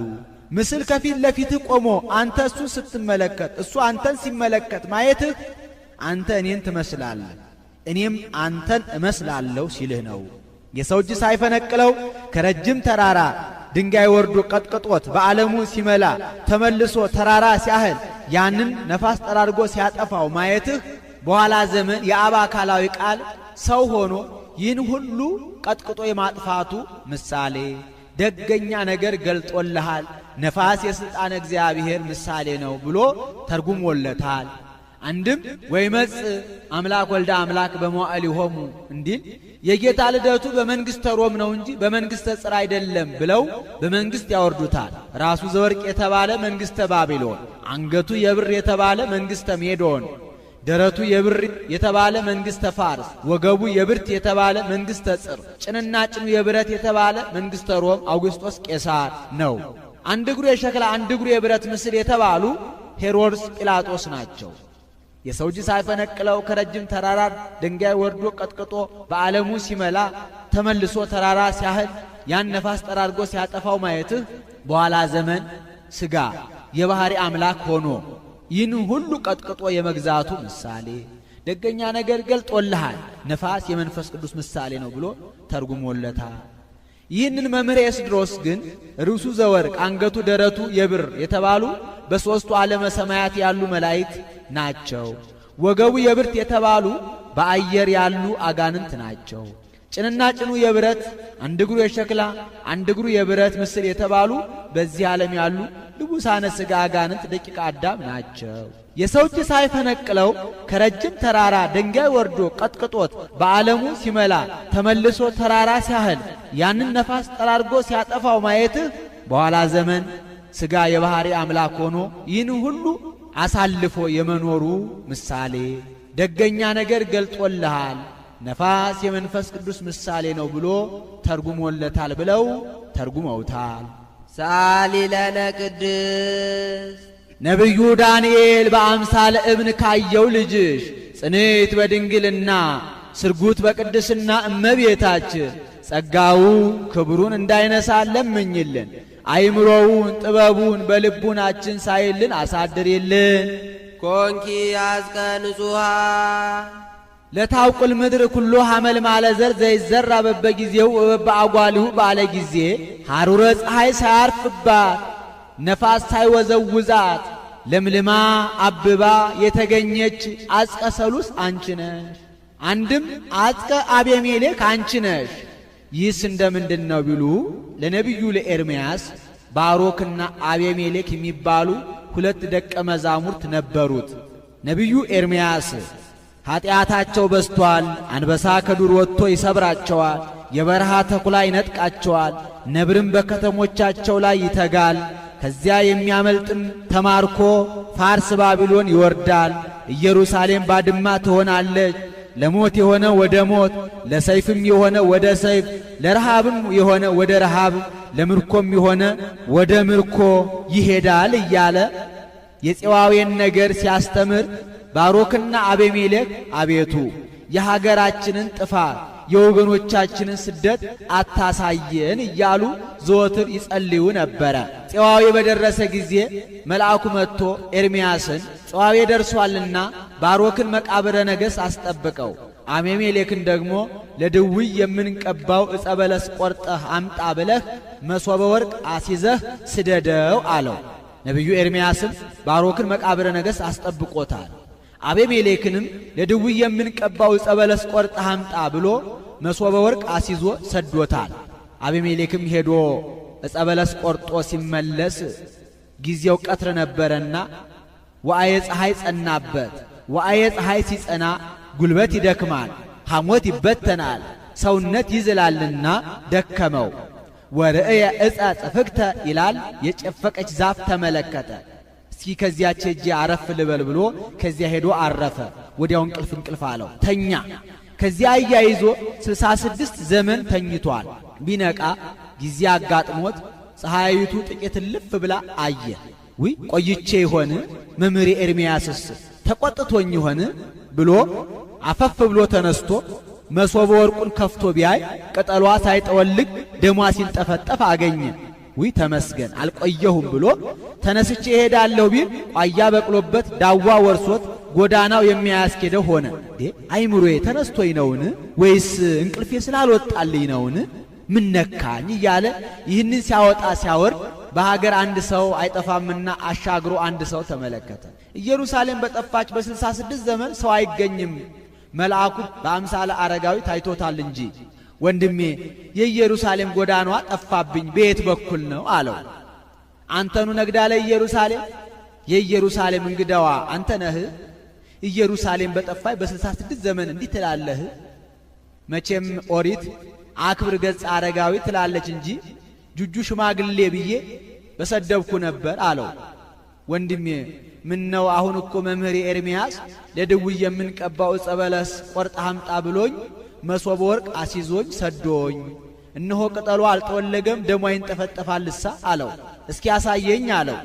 ምስል ከፊት ለፊትህ ቆሞ አንተ እሱ ስትመለከት እሱ አንተን ሲመለከት ማየትህ አንተ እኔን ትመስላለህ እኔም አንተን እመስላለሁ ሲልህ ነው። የሰው እጅ ሳይፈነቅለው ከረጅም ተራራ ድንጋይ ወርዶ ቀጥቅጦት በዓለሙ ሲመላ ተመልሶ ተራራ ሲያህል ያንን ነፋስ ጠራርጎ ሲያጠፋው ማየትህ በኋላ ዘመን የአብ አካላዊ ቃል ሰው ሆኖ ይህን ሁሉ ቀጥቅጦ የማጥፋቱ ምሳሌ ደገኛ ነገር ገልጦልሃል። ነፋስ የሥልጣን እግዚአብሔር ምሳሌ ነው ብሎ ተርጉሞለታል። አንድም ወይመጽእ አምላክ ወልደ አምላክ በመዋዕሊሆሙ እንዲል የጌታ ልደቱ በመንግሥተ ሮም ነው እንጂ በመንግሥተ ጽር አይደለም ብለው በመንግሥት ያወርዱታል። ራሱ ዘወርቅ የተባለ መንግሥተ ባቢሎን፣ አንገቱ የብር የተባለ መንግሥተ ሜዶን፣ ደረቱ የብር የተባለ መንግሥተ ፋርስ፣ ወገቡ የብርት የተባለ መንግሥተ ጽር፣ ጭንና ጭኑ የብረት የተባለ መንግሥተ ሮም አውግስጦስ ቄሳር ነው። አንድ እግሩ የሸክላ አንድ እግሩ የብረት ምስል የተባሉ ሄሮድስ ጲላጦስ ናቸው። የሰው እጅ ሳይፈነቅለው ከረጅም ተራራ ድንጋይ ወርዶ ቀጥቅጦ በዓለሙ ሲመላ ተመልሶ ተራራ ሲያህል ያን ነፋስ ጠራርጎ ሲያጠፋው ማየትህ በኋላ ዘመን ሥጋ የባሕሪ አምላክ ሆኖ ይህን ሁሉ ቀጥቅጦ የመግዛቱ ምሳሌ ደገኛ ነገር ገልጦልሃል። ነፋስ የመንፈስ ቅዱስ ምሳሌ ነው ብሎ ተርጉሞለታል። ይህንን መምህር ኤስድሮስ ግን ርዕሱ ዘወርቅ አንገቱ ደረቱ የብር የተባሉ በሦስቱ ዓለመ ሰማያት ያሉ መላእክት ናቸው። ወገቡ የብርት የተባሉ በአየር ያሉ አጋንንት ናቸው። ጭንና ጭኑ የብረት አንድ እግሩ የሸክላ አንድ እግሩ የብረት ምስል የተባሉ በዚህ ዓለም ያሉ ልቡሳነ ሥጋ አጋንንት ደቂቀ አዳም ናቸው። የሰው እጅ ሳይፈነቅለው ከረጅም ተራራ ድንጋይ ወርዶ ቀጥቅጦት በዓለሙ ሲመላ ተመልሶ ተራራ ሲያህል ያንን ነፋስ ጠራርጎ ሲያጠፋው ማየትህ በኋላ ዘመን ሥጋ የባሕሪ አምላክ ሆኖ ይህን ሁሉ አሳልፎ የመኖሩ ምሳሌ ደገኛ ነገር ገልጦልሃል። ነፋስ የመንፈስ ቅዱስ ምሳሌ ነው ብሎ ተርጉሞለታል ብለው ተርጉመውታል። ሰአሊ ለነ ቅድስት ነቢዩ ዳንኤል በአምሳለ እብን ካየው ልጅሽ ጽንዕት በድንግልና ስርጉት በቅድስና እመቤታችን ጸጋው ክብሩን እንዳይነሳ ለምኝልን። አይምሮውን ጥበቡን በልቡናችን ሳይልን አሳድሪልን። ኮንኪ አዝቀ ንጹሃ ለታውቁል ምድር ኩሎ ሐመልማለ ዘር ዘይዘራ በበጊዜው ወበበአጓሊሁ ባለ ጊዜ ሐሩረ ፀሐይ ሳያርፍባት ነፋስ ሳይወዘውዛት ለምልማ አብባ የተገኘች አጽቀ ሰሉስ አንቺ ነሽ። አንድም አጽቀ አቤሜሌክ አንቺ ነሽ። ይህስ እንደምንድን ነው ቢሉ ለነቢዩ ለኤርምያስ ባሮክና አቤሜሌክ የሚባሉ ሁለት ደቀ መዛሙርት ነበሩት። ነቢዩ ኤርምያስ ኃጢአታቸው በዝቷል፣ አንበሳ ከዱር ወጥቶ ይሰብራቸዋል፣ የበረሃ ተኩላ ይነጥቃቸዋል፣ ነብርም በከተሞቻቸው ላይ ይተጋል፣ ከዚያ የሚያመልጥም ተማርኮ ፋርስ ባቢሎን ይወርዳል፣ ኢየሩሳሌም ባድማ ትሆናለች። ለሞት የሆነ ወደ ሞት፣ ለሰይፍም የሆነ ወደ ሰይፍ፣ ለረሃብም የሆነ ወደ ረሃብ፣ ለምርኮም የሆነ ወደ ምርኮ ይሄዳል እያለ የፄዋዌን ነገር ሲያስተምር ባሮክና አቤሜሌክ አቤቱ የሀገራችንን ጥፋት የወገኖቻችንን ስደት አታሳየን እያሉ ዘወትር ይጸልዩ ነበረ። ፄዋዌ በደረሰ ጊዜ መልአኩ መጥቶ ኤርምያስን ፄዋዌ ደርሷልና ባሮክን መቃብረ ነገሥት አስጠብቀው፣ አቤሜሌክን ደግሞ ለድውይ የምንቀባው ዕፀ በለስ ቆርጠህ አምጣ ብለህ መሶበ ወርቅ አሲዘህ ስደደው አለው። ነቢዩ ኤርምያስም ባሮክን መቃብረ ነገሥት አስጠብቆታል። አቤሜሌክንም ለድውይ የምንቀባው ዕፀ በለስ ቆርጠህ አምጣ ብሎ መሶበ ወርቅ አሲዞ ሰዶታል። አቤሜሌክም ሄዶ ዕፀ በለስ ቆርጦ ሲመለስ ጊዜው ቀትር ነበረና ወአየ ፀሐይ ጸናበት። ወአየ ፀሐይ ሲጸና ጉልበት ይደክማል፣ ሐሞት ይበተናል፣ ሰውነት ይዝላልና ደከመው። ወርእየ ዕፀ ጽፍግተ ይላል፣ የጨፈቀች ዛፍ ተመለከተ። እስኪ ከዚያች ሄጄ አረፍ ልበል ብሎ ከዚያ ሄዶ አረፈ። ወዲያው እንቅልፍ እንቅልፍ አለው ተኛ። ከዚያ አያይዞ 66 ዘመን ተኝቷል። ቢነቃ ጊዜ አጋጥሞት ፀሐይቱ ጥቂት ልፍ ብላ አየ። ውይ ቆይቼ ይሆን መምህሬ ኤርምያስስ ተቆጥቶኝ ይሆን ብሎ አፈፍ ብሎ ተነስቶ መሶበ ወርቁን ከፍቶ ቢያይ ቅጠሏ ሳይጠወልግ ደሟ ሲንጠፈጠፍ አገኘ። ውይ ተመስገን አልቆየሁም ብሎ ተነስቼ እሄዳለሁ ቢል ቋያ በቅሎበት ዳዋ ወርሶት ጎዳናው የሚያስኬደው ሆነ። አይምሮዬ ተነስቶኝ ነውን ወይስ እንቅልፌ ስላልወጣልኝ ነውን? ምን ነካኝ እያለ ይህንን ሲያወጣ ሲያወርድ በሀገር አንድ ሰው አይጠፋምና አሻግሮ አንድ ሰው ተመለከተ። ኢየሩሳሌም በጠፋች በ66 ዘመን ሰው አይገኝም፣ መልአኩ በአምሳለ አረጋዊ ታይቶታል እንጂ። ወንድሜ የኢየሩሳሌም ጎዳናዋ ጠፋብኝ፣ በየት በኩል ነው አለው። አንተኑ ነግዳ ለኢየሩሳሌም፣ የኢየሩሳሌም እንግዳዋ አንተ ነህ። ኢየሩሳሌም በጠፋች በ66 ዘመን እንዲህ ትላለህ? መቼም ኦሪት አክብር ገጽ አረጋዊ ትላለች እንጂ ጁጁ ሽማግሌ ብዬ በሰደብኩ ነበር አለው። ወንድሜ ምነው አሁን እኮ መምህሬ ኤርምያስ ለድውይ የምንቀባው ዕፀ በለስ ቆርጠህ አምጣ ብሎኝ መሶበ ወርቅ አሲዞኝ ሰዶኝ፣ እነሆ ቅጠሉ አልጠወለገም ደሟ ይንጠፈጠፋልሳ አለው። እስኪ አሳየኝ አለው።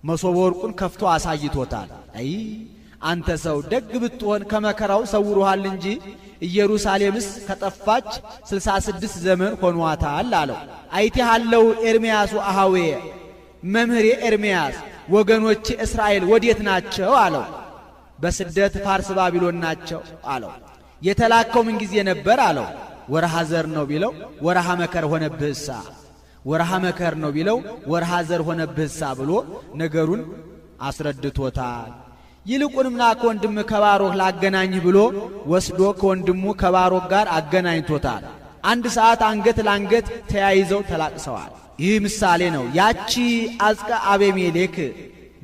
መሶበ ወርቁን ከፍቶ አሳይቶታል። አይ አንተ ሰው ደግ ብትሆን ከመከራው ሰውሮሃል እንጂ ኢየሩሳሌምስ ከጠፋች 66 ዘመን ሆኗታል አለው። አይቴሃለው ኤርምያስ አሃዌ፣ መምህሬ ኤርምያስ ወገኖቼ እስራኤል ወዴት ናቸው አለው። በስደት ፋርስ ባቢሎን ናቸው አለው። የተላከው ምን ጊዜ ነበር አለው። ወርሃ ዘር ነው ቢለው ወርሃ መከር ሆነብህሳ፣ ወርሃ መከር ነው ቢለው ወርሃ ዘር ሆነብህሳ ብሎ ነገሩን አስረድቶታል። ይልቁንም ና ከወንድም ከባሮክ ላገናኝህ ብሎ ወስዶ ከወንድሙ ከባሮክ ጋር አገናኝቶታል። አንድ ሰዓት አንገት ለአንገት ተያይዘው ተላቅሰዋል። ይህ ምሳሌ ነው። ያቺ አጽቀ አቤሜሌክ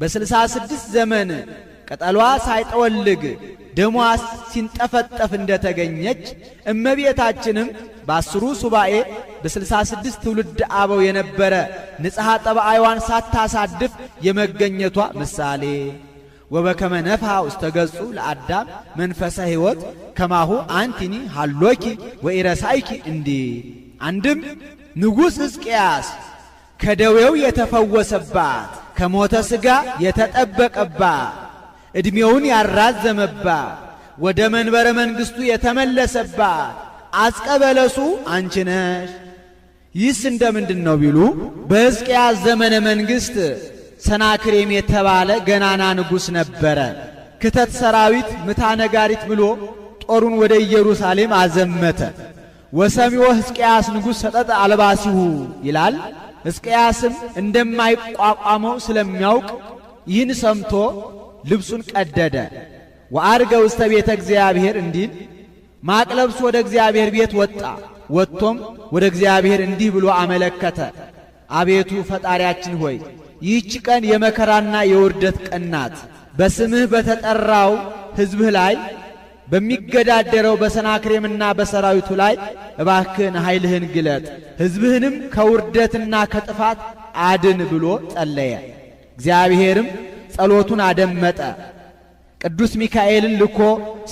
በ66 ዘመን ቅጠሏ ሳይጠወልግ ደሟ ሲንጠፈጠፍ እንደተገኘች እመቤታችንም በ10 ሱባኤ በ66 ትውልድ አበው የነበረ ንጽሐ ጠባይዋን ሳታሳድፍ የመገኘቷ ምሳሌ። ወበከመ ነፍሐ ውስተ ገጹ ለአዳም መንፈሰ ሕይወት ከማሁ አንቲኒ ሃሎኪ ወኢረሳይኪ እንዲ። አንድም ንጉሥ ሕዝቅያስ ከደዌው የተፈወሰባት፣ ከሞተ ሥጋ የተጠበቀባት፣ ዕድሜውን ያራዘመባት፣ ወደ መንበረ መንግሥቱ የተመለሰባት አጽቀ በለሱ አንቺ ነሽ። ይህስ እንደምንድን ነው ቢሉ በሕዝቅያስ ዘመነ መንግሥት ሰናክሬም የተባለ ገናና ንጉሥ ነበረ። ክተት ሰራዊት ምታ ነጋሪት ብሎ ጦሩን ወደ ኢየሩሳሌም አዘመተ። ወሰሚዎ ሕዝቅያስ ንጉሥ ሰጠጠ አልባሲሁ ይላል። ሕዝቅያስም እንደማይቋቋመው ስለሚያውቅ ይህን ሰምቶ ልብሱን ቀደደ። ወአርገ ውስተ ቤተ እግዚአብሔር እንዲል ማቅ ለብሶ ወደ እግዚአብሔር ቤት ወጣ። ወጥቶም ወደ እግዚአብሔር እንዲህ ብሎ አመለከተ። አቤቱ ፈጣሪያችን ሆይ ይህች ቀን የመከራና የውርደት ቀን ናት። በስምህ በተጠራው ሕዝብህ ላይ በሚገዳደረው በሰናክሬምና በሰራዊቱ ላይ እባክህን ኃይልህን ግለጥ፣ ሕዝብህንም ከውርደትና ከጥፋት አድን ብሎ ጸለየ። እግዚአብሔርም ጸሎቱን አደመጠ። ቅዱስ ሚካኤልን ልኮ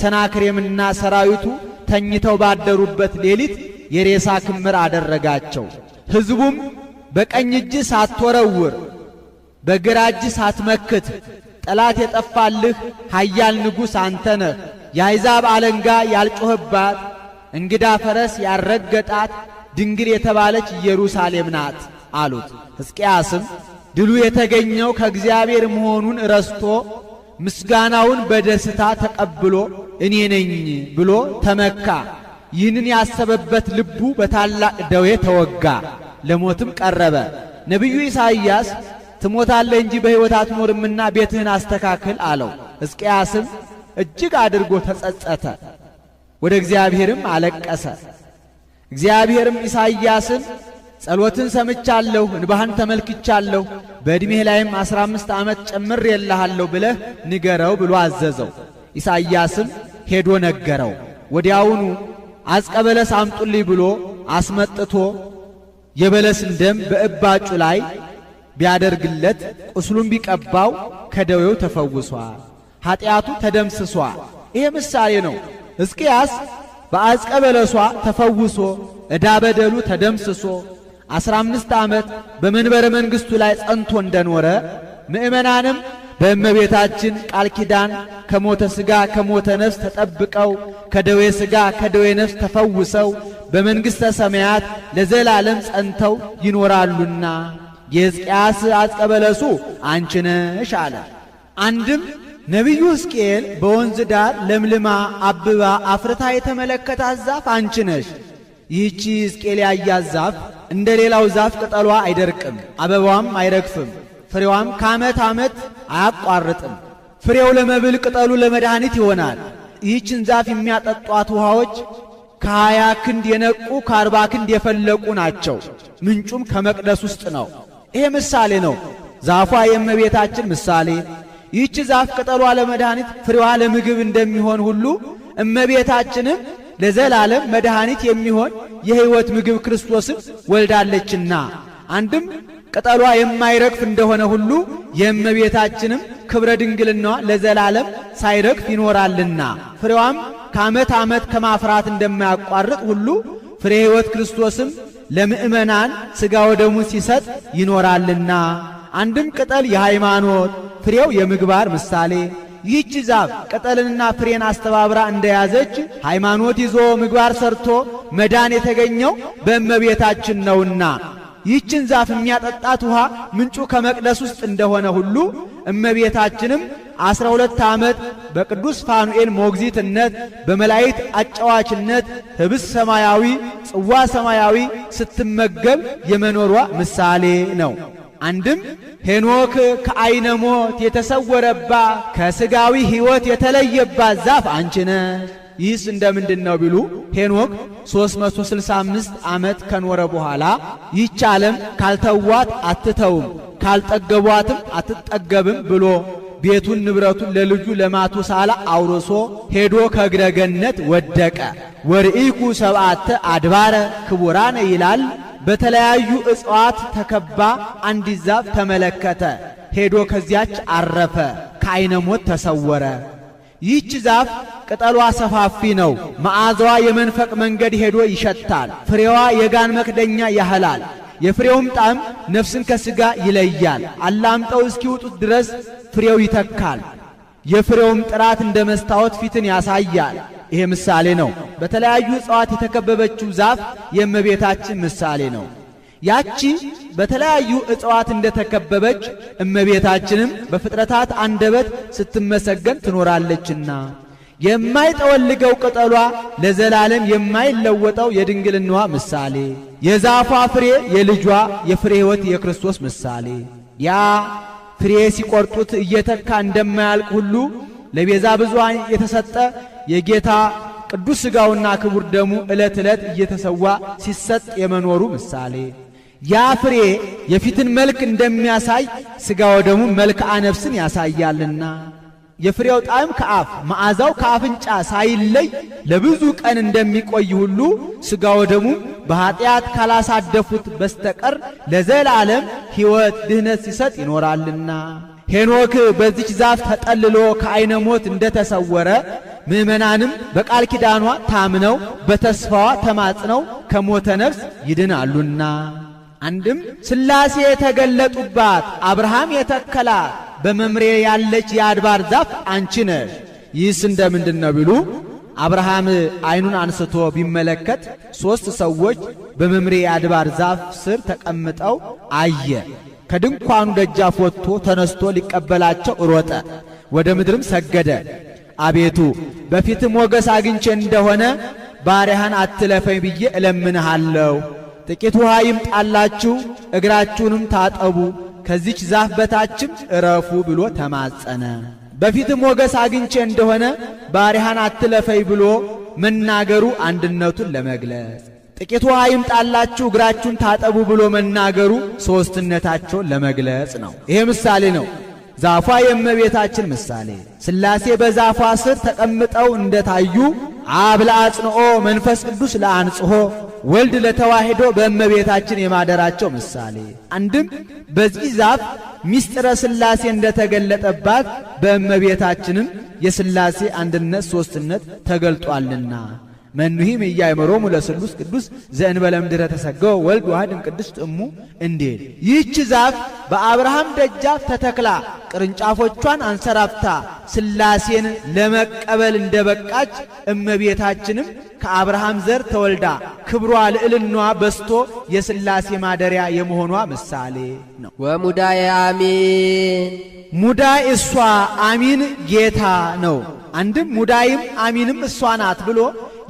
ሰናክሬምና ሰራዊቱ ተኝተው ባደሩበት ሌሊት የሬሳ ክምር አደረጋቸው። ሕዝቡም በቀኝ እጅ ሳትወረውር በግራ እጅ ሳትመክት ጠላት የጠፋልህ ኃያል ንጉሥ አንተ ነህ። የአሕዛብ አለንጋ ያልጮኸባት እንግዳ ፈረስ ያልረገጣት ድንግል የተባለች ኢየሩሳሌም ናት አሉት። ሕዝቅያስም ድሉ የተገኘው ከእግዚአብሔር መሆኑን ረስቶ ምስጋናውን በደስታ ተቀብሎ እኔ ነኝ ብሎ ተመካ። ይህንን ያሰበበት ልቡ በታላቅ ደዌ ተወጋ፣ ለሞትም ቀረበ። ነቢዩ ኢሳይያስ ትሞታለህ እንጂ በሕይወት አትኖርምና ቤትህን አስተካክል አለው። ሕዝቅያስም እጅግ አድርጎ ተጸጸተ፣ ወደ እግዚአብሔርም አለቀሰ። እግዚአብሔርም ኢሳይያስን ጸሎትን ሰምቻለሁ፣ እንባህን ተመልክቻለሁ፣ በዕድሜህ ላይም 15 ዓመት ጨምሬልሃለሁ ብለህ ንገረው ብሎ አዘዘው። ኢሳይያስም ሄዶ ነገረው። ወዲያውኑ አጽቀ በለስ አምጡልኝ ብሎ አስመጥቶ የበለስን ደም በእባጩ ላይ ቢያደርግለት ቁስሉን ቢቀባው ከደዌው ተፈውሷል፣ ኃጢአቱ ተደምስሷል። ይሄ ምሳሌ ነው። ሕዝቅያስ በአጽቀ በለሷ ተፈውሶ ዕዳ በደሉ ተደምስሶ 15 ዓመት በመንበረ መንግሥቱ ላይ ጸንቶ እንደኖረ ምእመናንም በእመቤታችን ቃል ኪዳን ከሞተ ሥጋ ከሞተ ነፍስ ተጠብቀው ከደዌ ሥጋ ከደዌ ነፍስ ተፈውሰው በመንግሥተ ሰማያት ለዘላለም ጸንተው ይኖራሉና የሕዝቅያስ አጽቀ በለሱ አንቺ ነሽ አለ። አንድም ነቢዩ ሕዝቅኤል በወንዝ ዳር ለምልማ አብባ አፍርታ የተመለከታት ዛፍ አንቺ ነሽ። ይህቺ ሕዝቅኤል ያያት ዛፍ እንደ ሌላው ዛፍ ቅጠሏ አይደርቅም፣ አበባዋም አይረግፍም፣ ፍሬዋም ከዓመት ዓመት አያቋርጥም። ፍሬው ለመብል ቅጠሉ ለመድኃኒት ይሆናል። ይህችን ዛፍ የሚያጠጧት ውሃዎች ከ20 ክንድ የነቁ ከ40 ክንድ የፈለቁ ናቸው። ምንጩም ከመቅደስ ውስጥ ነው። ይሄ ምሳሌ ነው። ዛፏ የእመቤታችን ምሳሌ። ይህች ዛፍ ቅጠሏ ለመድኃኒት ፍሬዋ ለምግብ እንደሚሆን ሁሉ እመቤታችንም ለዘላለም መድኃኒት የሚሆን የሕይወት ምግብ ክርስቶስን ወልዳለችና አንድም ቅጠሏ የማይረግፍ እንደሆነ ሁሉ የእመቤታችንም ክብረ ድንግልናዋ ለዘላለም ሳይረግፍ ይኖራልና ፍሬዋም ከዓመት ዓመት ከማፍራት እንደማያቋርጥ ሁሉ ፍሬ ሕይወት ክርስቶስም ለምእመናን ሥጋ ወደሙን ሲሰጥ ይኖራልና አንድም ቅጠል የሃይማኖት ፍሬው የምግባር ምሳሌ። ይህች ዛፍ ቅጠልንና ፍሬን አስተባብራ እንደያዘች ሃይማኖት ይዞ ምግባር ሰርቶ መዳን የተገኘው በእመቤታችን ነውና ይህችን ዛፍ የሚያጠጣት ውሃ ምንጩ ከመቅደስ ውስጥ እንደሆነ ሁሉ እመቤታችንም 12 ዓመት በቅዱስ ፋኑኤል ሞግዚትነት በመላእክት አጫዋችነት ህብስት ሰማያዊ ጽዋ ሰማያዊ ስትመገብ የመኖሯ ምሳሌ ነው። አንድም ሄኖክ ከዓይነ ሞት የተሰወረባት ከሥጋዊ ሕይወት የተለየባት ዛፍ አንቺ ነሽ። ይህስ እንደምንድን ነው ቢሉ ሄኖክ 365 ዓመት ከኖረ በኋላ ይህች ዓለም ካልተዋት አትተውም ካልጠገቧትም አትጠገብም ብሎ ቤቱን ንብረቱን ለልጁ ለማቱሳላ አውርሶ ሄዶ ከእግረ ገነት ወደቀ። ወርኢኩ ሰብአተ አድባረ ክቡራነ ይላል። በተለያዩ እጽዋት ተከባ አንዲት ዛፍ ተመለከተ። ሄዶ ከዚያች አረፈ፣ ከዓይነ ሞት ተሰወረ። ይህች ዛፍ ቅጠሏ ሰፋፊ ነው። መዓዛዋ የመንፈቅ መንገድ ሄዶ ይሸታል። ፍሬዋ የጋን መክደኛ ያህላል። የፍሬውም ጣዕም ነፍስን ከሥጋ ይለያል። አላምጠው እስኪውጡት ድረስ ፍሬው ይተካል። የፍሬውም ጥራት እንደ መስታወት ፊትን ያሳያል። ይሄ ምሳሌ ነው። በተለያዩ እጽዋት የተከበበችው ዛፍ የእመቤታችን ምሳሌ ነው። ያቺ በተለያዩ እጽዋት እንደተከበበች እመቤታችንም በፍጥረታት አንደበት ስትመሰገን ትኖራለችና የማይጠወልገው ቅጠሏ ለዘላለም የማይለወጠው የድንግልናዋ ምሳሌ፣ የዛፏ ፍሬ የልጇ የፍሬ ሕይወት የክርስቶስ ምሳሌ፣ ያ ፍሬ ሲቆርጡት እየተካ እንደማያልቅ ሁሉ ለቤዛ ብዙኃን የተሰጠ የጌታ ቅዱስ ሥጋውና ክቡር ደሙ ዕለት ዕለት እየተሰዋ ሲሰጥ የመኖሩ ምሳሌ፣ ያ ፍሬ የፊትን መልክ እንደሚያሳይ ሥጋው ደሙ መልክዓ ነፍስን ያሳያልና የፍሬው ጣዕም ከአፍ መዓዛው ከአፍንጫ ሳይለይ ለብዙ ቀን እንደሚቆይ ሁሉ ሥጋው ደሙ በኃጢአት ካላሳደፉት በስተቀር ለዘላለም ሕይወት ድህነት ሲሰጥ ይኖራልና ሄኖክ በዚች ዛፍ ተጠልሎ ከዓይነ ሞት እንደተሰወረ ምእመናንም በቃል ኪዳኗ ታምነው በተስፋዋ ተማጽነው ከሞተ ነፍስ ይድናሉና አንድም ሥላሴ የተገለጡባት አብርሃም የተከላት በመምሬ ያለች የአድባር ዛፍ አንቺ ነሽ። ይህስ እንደምንድን ነው ቢሉ አብርሃም ዓይኑን አንስቶ ቢመለከት ሦስት ሰዎች በመምሬ የአድባር ዛፍ ስር ተቀምጠው አየ። ከድንኳኑ ደጃፍ ወጥቶ ተነስቶ ሊቀበላቸው ሮጠ፣ ወደ ምድርም ሰገደ። አቤቱ በፊትህ ሞገስ አግኝቼ እንደሆነ ባሪያህን አትለፈኝ ብዬ እለምንሃለሁ። ጥቂት ውሃ ይምጣላችሁ፣ እግራችሁንም ታጠቡ፣ ከዚች ዛፍ በታችም እረፉ ብሎ ተማጸነ። በፊትህ ሞገስ አግኝቼ እንደሆነ ባሪያህን አትለፈኝ ብሎ መናገሩ አንድነቱን ለመግለጽ፣ ጥቂት ውሃ ይምጣላችሁ እግራችሁን ታጠቡ ብሎ መናገሩ ሦስትነታቸውን ለመግለጽ ነው። ይሄ ምሳሌ ነው። ዛፏ የእመቤታችን ምሳሌ፣ ሥላሴ በዛፏ ስር ተቀምጠው እንደታዩ አብ ለአጽንኦ፣ መንፈስ ቅዱስ ለአንጽሖ፣ ወልድ ለተዋሕዶ በእመቤታችን የማደራቸው ምሳሌ፣ አንድም በዚህ ዛፍ ሚስጥረ ሥላሴ እንደተገለጠባት በእመቤታችንም የሥላሴ አንድነት ሦስትነት ተገልጧልና መኑሂም ኢያእመሮሙ ለስሉስ ቅዱስ ዘእንበለ እምድኅረ ተሰገወ ወልድ ዋሕድ እምቅድስት እሙ እንዲል። ይህች ዛፍ በአብርሃም ደጃፍ ተተክላ ቅርንጫፎቿን አንሰራፍታ ሥላሴን ለመቀበል እንደበቃች እመቤታችንም ከአብርሃም ዘር ተወልዳ ክብሯ ልዕልኗ በስቶ የሥላሴ ማደሪያ የመሆኗ ምሳሌ ነው። ወሙዳየ አሚን ሙዳይ እሷ አሚን ጌታ ነው። አንድም ሙዳይም አሚንም እሷ ናት ብሎ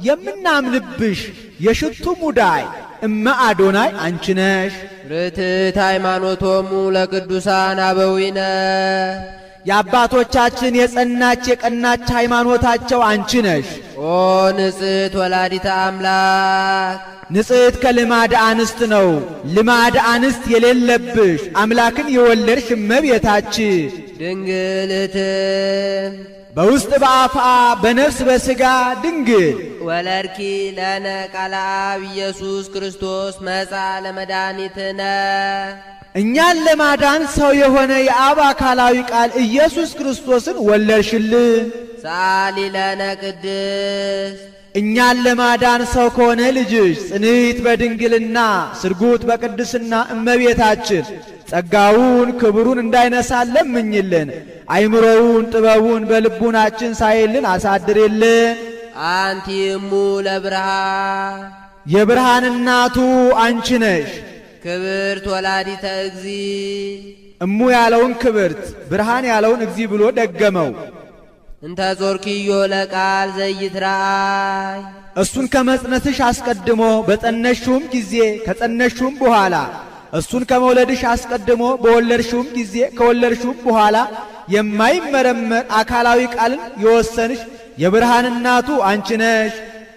የምናምንብሽ የሽቱ ሙዳይ እመ አዶናይ አንቺ ነሽ። ርትዕት ሃይማኖቶሙ ለቅዱሳን አበዊነ የአባቶቻችን የጸናች የቀናች ሃይማኖታቸው አንቺ ነሽ። ኦ ንጽሕት ወላዲተ አምላክ ንጽሕት ከልማድ አንስት ነው። ልማድ አንስት የሌለብሽ አምላክን የወለድሽ እመቤታችን ድንግል እትም በውስጥ በአፍአ በነፍስ በሥጋ ድንግል ወለድኪ ለነ ቃለ አብ ኢየሱስ ክርስቶስ መጻ ለመድኃኒትነ እኛን ለማዳን ሰው የሆነ የአብ አካላዊ ቃል ኢየሱስ ክርስቶስን ወለድሽልን። ሰአሊ ለነ ቅድስት እኛን ለማዳን ሰው ከሆነ ልጅሽ ጽንዕት በድንግልና ስርጉት በቅድስና እመቤታችን ጸጋውን ክብሩን እንዳይነሳ ለምኝልን። አይምሮውን ጥበቡን በልቡናችን ሳይልን አሳድርልን። አንቲ እሙ ለብርሃን የብርሃን እናቱ አንቺ ነሽ። ክብርት ወላዲተ እግዚ እሙ ያለውን ክብርት ብርሃን ያለውን እግዚ ብሎ ደገመው። እንተ ጾርኪዮ ለቃል ዘይትረአይ እሱን ከመጽነስሽ አስቀድሞ በጸነሽውም ጊዜ ከጸነሽውም በኋላ እሱን ከመውለድሽ አስቀድሞ በወለድሽውም ጊዜ ከወለድሽውም በኋላ የማይመረመር አካላዊ ቃልን የወሰንሽ የብርሃን እናቱ አንቺ ነሽ።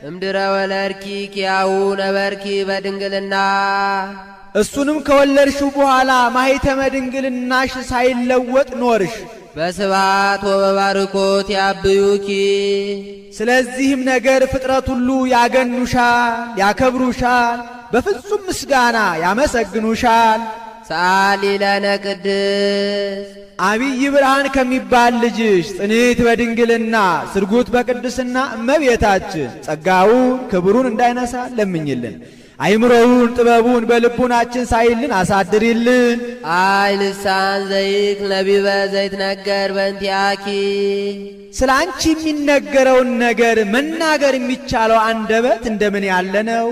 እምድረ ወለድኪ ኪያሁ ነበርኪ በድንግልና እሱንም ከወለድሽው በኋላ ማኅተመ ድንግልናሽ ሳይለወጥ ኖርሽ። በስብሐት ወበባርኮት ያብዩኪ ስለዚህም ነገር ፍጥረት ሁሉ ያገኑሻል፣ ያከብሩሻል፣ በፍጹም ምስጋና ያመሰግኑሻል። ሰአሊ ለነ ቅድስት አብይ ብርሃን ከሚባል ልጅሽ ጽንዕት በድንግልና ስርጉት በቅድስና እመቤታችን ጸጋውን ክብሩን እንዳይነሳ ለምኝልን። አይምሮውን ጥበቡን በልቡናችን ሳይልን አሳድሪልን። አይ ልሳን ዘይክል ነቢበ ዘይትነገር በእንቲአኪ ስለ አንቺ የሚነገረውን ነገር መናገር የሚቻለው አንደበት እንደምን ያለ ነው?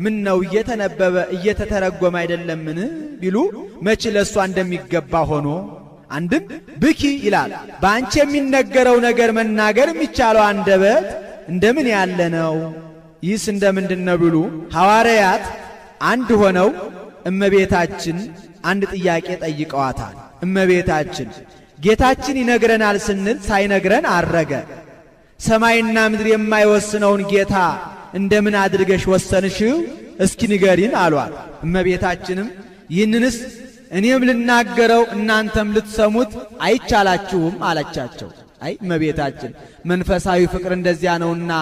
ምን ነው እየተነበበ እየተተረጎመ አይደለምን ቢሉ መች ለእሷ እንደሚገባ ሆኖ። አንድም ብኪ ይላል። በአንቺ የሚነገረው ነገር መናገር የሚቻለው አንደበት እንደምን ያለ ነው? ይህስ እንደምንድን ነው ቢሉ ሐዋርያት አንድ ሆነው እመቤታችን አንድ ጥያቄ ጠይቀዋታል። እመቤታችን ጌታችን ይነግረናል ስንል ሳይነግረን አረገ። ሰማይና ምድር የማይወስነውን ጌታ እንደምን አድርገሽ ወሰንሽው? እስኪ ንገሪን አሏት። እመቤታችንም ይህንንስ እኔም ልናገረው እናንተም ልትሰሙት አይቻላችሁም አለቻቸው። አይ እመቤታችን መንፈሳዊ ፍቅር እንደዚያ ነውና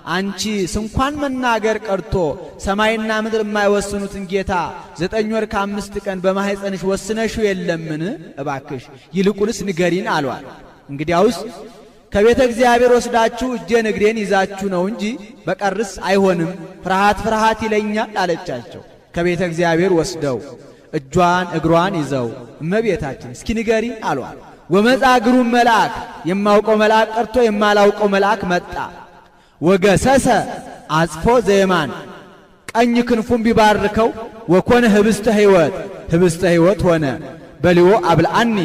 አንቺ ስንኳን መናገር ቀርቶ ሰማይና ምድር የማይወስኑትን ጌታ 9 ወር ከ5 ቀን በማህፀንሽ ወስነሽው የለምን? እባክሽ ይልቁንስ ንገሪን አሏት። እንግዲያውስ ከቤተ እግዚአብሔር ወስዳችሁ እጄን እግሬን ይዛችሁ ነው እንጂ በቀርስ አይሆንም፣ ፍርሃት ፍርሃት ይለኛል አለቻቸው። ከቤተ እግዚአብሔር ወስደው እጇን እግሯን ይዘው እመቤታችን እስኪ ንገሪን አሏት። ወመጽአ ግሩም መልአክ፣ የማውቀው መልአክ ቀርቶ የማላውቀው መልአክ መጣ። ወገሰሰ አጽፎ ዘየማን፣ ቀኝ ክንፉን ቢባርከው ወኮነ ህብስተ ሕይወት፣ ህብስተ ሕይወት ሆነ። በልዎ አብልአኒ፣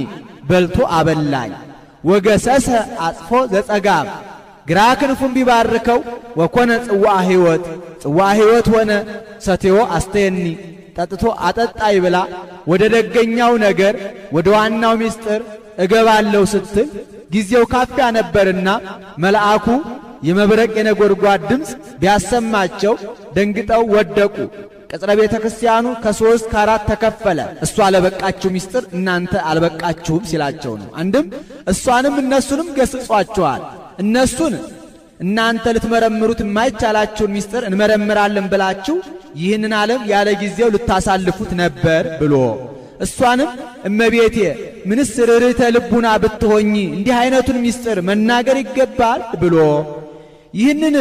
በልቶ አበላኝ። ወገሰሰ አጽፎ ዘጸጋም፣ ግራ ክንፉን ቢባርከው ወኮነ ጽዋ ሕይወት፣ ጽዋ ሕይወት ሆነ። ሰቴዎ አስተየኒ፣ ጠጥቶ አጠጣይ ብላ ወደ ደገኛው ነገር ወደ ዋናው ምስጢር እገባለሁ ስትል ጊዜው ካፊያ ነበርና መልአኩ የመብረቅ የነጎድጓድ ድምፅ ቢያሰማቸው ደንግጠው ወደቁ። ቅጽረ ቤተ ክርስቲያኑ ከ3 ከ4 ተከፈለ። እሷ ለበቃችሁ ምስጢር እናንተ አልበቃችሁም ሲላቸው ነው። አንድም እሷንም እነሱንም ገስጿቸዋል። እነሱን እናንተ ልትመረምሩት የማይቻላችሁን ምስጢር እንመረምራለን ብላችሁ ይህንን ዓለም ያለ ጊዜው ልታሳልፉት ነበር ብሎ፣ እሷንም እመቤቴ ምንስ ርኅርኅተ ልቡና ብትሆኚ እንዲህ አይነቱን ምስጢር መናገር ይገባል ብሎ ይህንን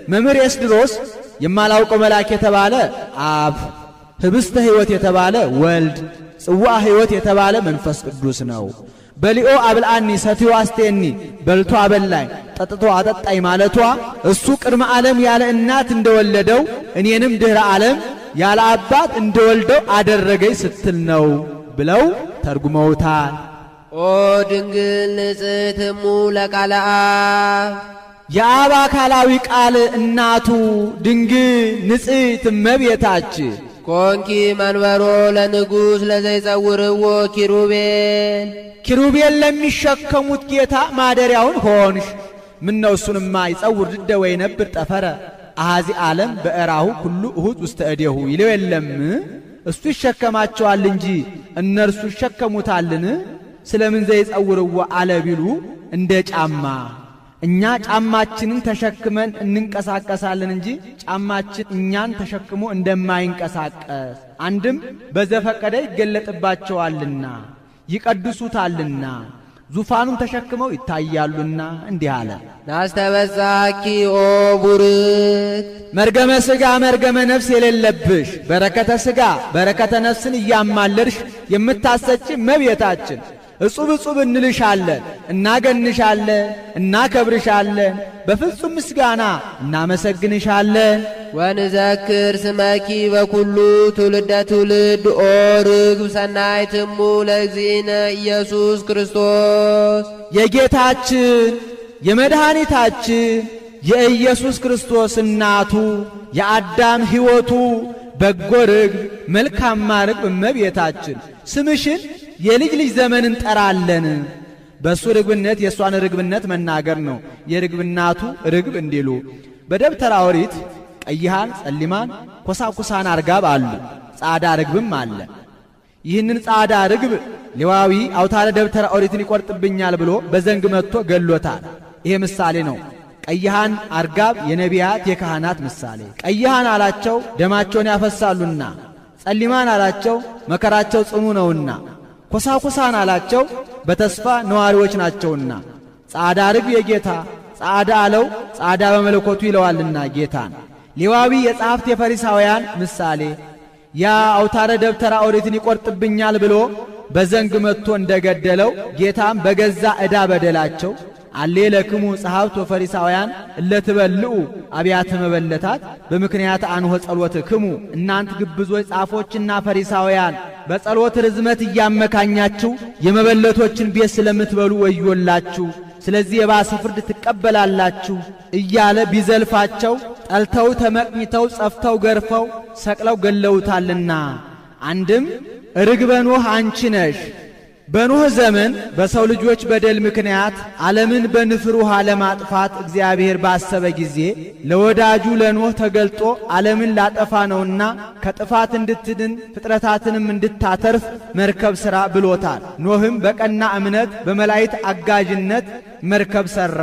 መምህር ኤስድሮስ የማላውቀው መልአክ የተባለ አብ፣ ህብስተ ሕይወት የተባለ ወልድ፣ ጽዋ ሕይወት የተባለ መንፈስ ቅዱስ ነው። በሊኦ አብልአኒ ሰትዮ አስቴኒ በልቶ አበላኝ ጠጥቶ አጠጣኝ ማለቷ እሱ ቅድመ ዓለም ያለ እናት እንደወለደው እኔንም ድህረ ዓለም ያለ አባት እንደወልደው አደረገኝ ስትል ነው ብለው ተርጉመውታል። ኦ ድንግል ንጽሕት እሙ ለቃለ አብ የአብ አካላዊ ቃል እናቱ ድንግል ንጽሕት እመቤታችን ኮንኪ መንበሮ ለንጉሥ ለዘይጸውርዎ ኪሩቤል ኪሩቤል ለሚሸከሙት ጌታ ማደሪያውን ሆንሽ። ምነው እሱንማ ይጸውር ድደ ወይነብር ጠፈረ አሃዚ ዓለም በእራሁ ኩሉ እሁድ ውስተ እዴሁ ይለው የለም? እሱ ይሸከማቸዋል እንጂ እነርሱ ይሸከሙታልን? ስለምን ዘይጸውርዎ አለ ቢሉ እንደ ጫማ እኛ ጫማችንን ተሸክመን እንንቀሳቀሳለን እንጂ ጫማችን እኛን ተሸክሞ እንደማይንቀሳቀስ አንድም በዘፈቀደ ይገለጥባቸዋልና ይቀድሱታልና ዙፋኑን ተሸክመው ይታያሉና እንዲህ አለ። ናስተበጻኪ ኦ ቡርክት መርገመ ሥጋ መርገመ ነፍስ የሌለብሽ በረከተ ሥጋ በረከተ ነፍስን እያማለድሽ የምታሰጪ እመቤታችን እጹብ እጹብ እንልሻለን፣ እናገንሻለን፣ እናከብርሻለን፣ በፍጹም ምስጋና እናመሰግንሻለን። ወንዘክር ስመኪ በኩሉ ትውልደ ትውልድ ኦ ርግብ ሰናይት እሙ ለእግዚእነ ኢየሱስ ክርስቶስ የጌታችን የመድኃኒታችን የኢየሱስ ክርስቶስ እናቱ የአዳም ሕይወቱ በጎ ርግብ መልካማ ርግብ እመቤታችን ስምሽን የልጅ ልጅ ዘመን እንጠራለን። በእሱ ርግብነት የእሷን ርግብነት መናገር ነው። የርግብናቱ ርግብ እንዲሉ በደብተራ ኦሪት ቀይሃን፣ ጸሊማን፣ ኮሳኩሳን አርጋብ አሉ። ጻዳ ርግብም አለ። ይህንን ጻዳ ርግብ ሌዋዊ አውታረ ደብተራ ኦሪትን ይቆርጥብኛል ብሎ በዘንግ መጥቶ ገሎታል። ይሄ ምሳሌ ነው። ቀይሃን አርጋብ የነቢያት የካህናት ምሳሌ። ቀይሃን አላቸው ደማቸውን ያፈሳሉና፣ ጸሊማን አላቸው መከራቸው ጽኑ ነውና፣ ኮሳኩሳን አላቸው በተስፋ ነዋሪዎች ናቸውና። ጻዳ ርግብ የጌታ ጻዳ አለው ጻዳ በመለኮቱ ይለዋልና ጌታን። ሌዋዊ የጸሐፍት የፈሪሳውያን ምሳሌ። ያ አውታረ ደብተራ ኦሪትን ይቆርጥብኛል ብሎ በዘንግ መጥቶ እንደገደለው ጌታም በገዛ ዕዳ በደላቸው አሌ ለክሙ ጸሐፍት ወፈሪሳውያን እለትበልዑ አብያተ መበለታት በምክንያት አንሆ ጸሎትክሙ፣ እናንት ግብዞች ጻፎችና ፈሪሳውያን በጸሎት ርዝመት እያመካኛችሁ የመበለቶችን ቤት ስለምትበሉ ወዮላችሁ፣ ስለዚህ የባሰ ፍርድ ትቀበላላችሁ እያለ ቢዘልፋቸው ጠልተው ተመቅኝተው ጸፍተው ገርፈው ሰቅለው ገለውታልና። አንድም ርግበ ኖህ አንቺ ነሽ። በኖህ ዘመን በሰው ልጆች በደል ምክንያት ዓለምን በንፍር ውሃ ለማጥፋት እግዚአብሔር ባሰበ ጊዜ ለወዳጁ ለኖህ ተገልጦ ዓለምን ላጠፋ ነውና ከጥፋት እንድትድን ፍጥረታትንም እንድታተርፍ መርከብ ሥራ ብሎታል። ኖህም በቀና እምነት በመላእክት አጋዥነት መርከብ ሠራ።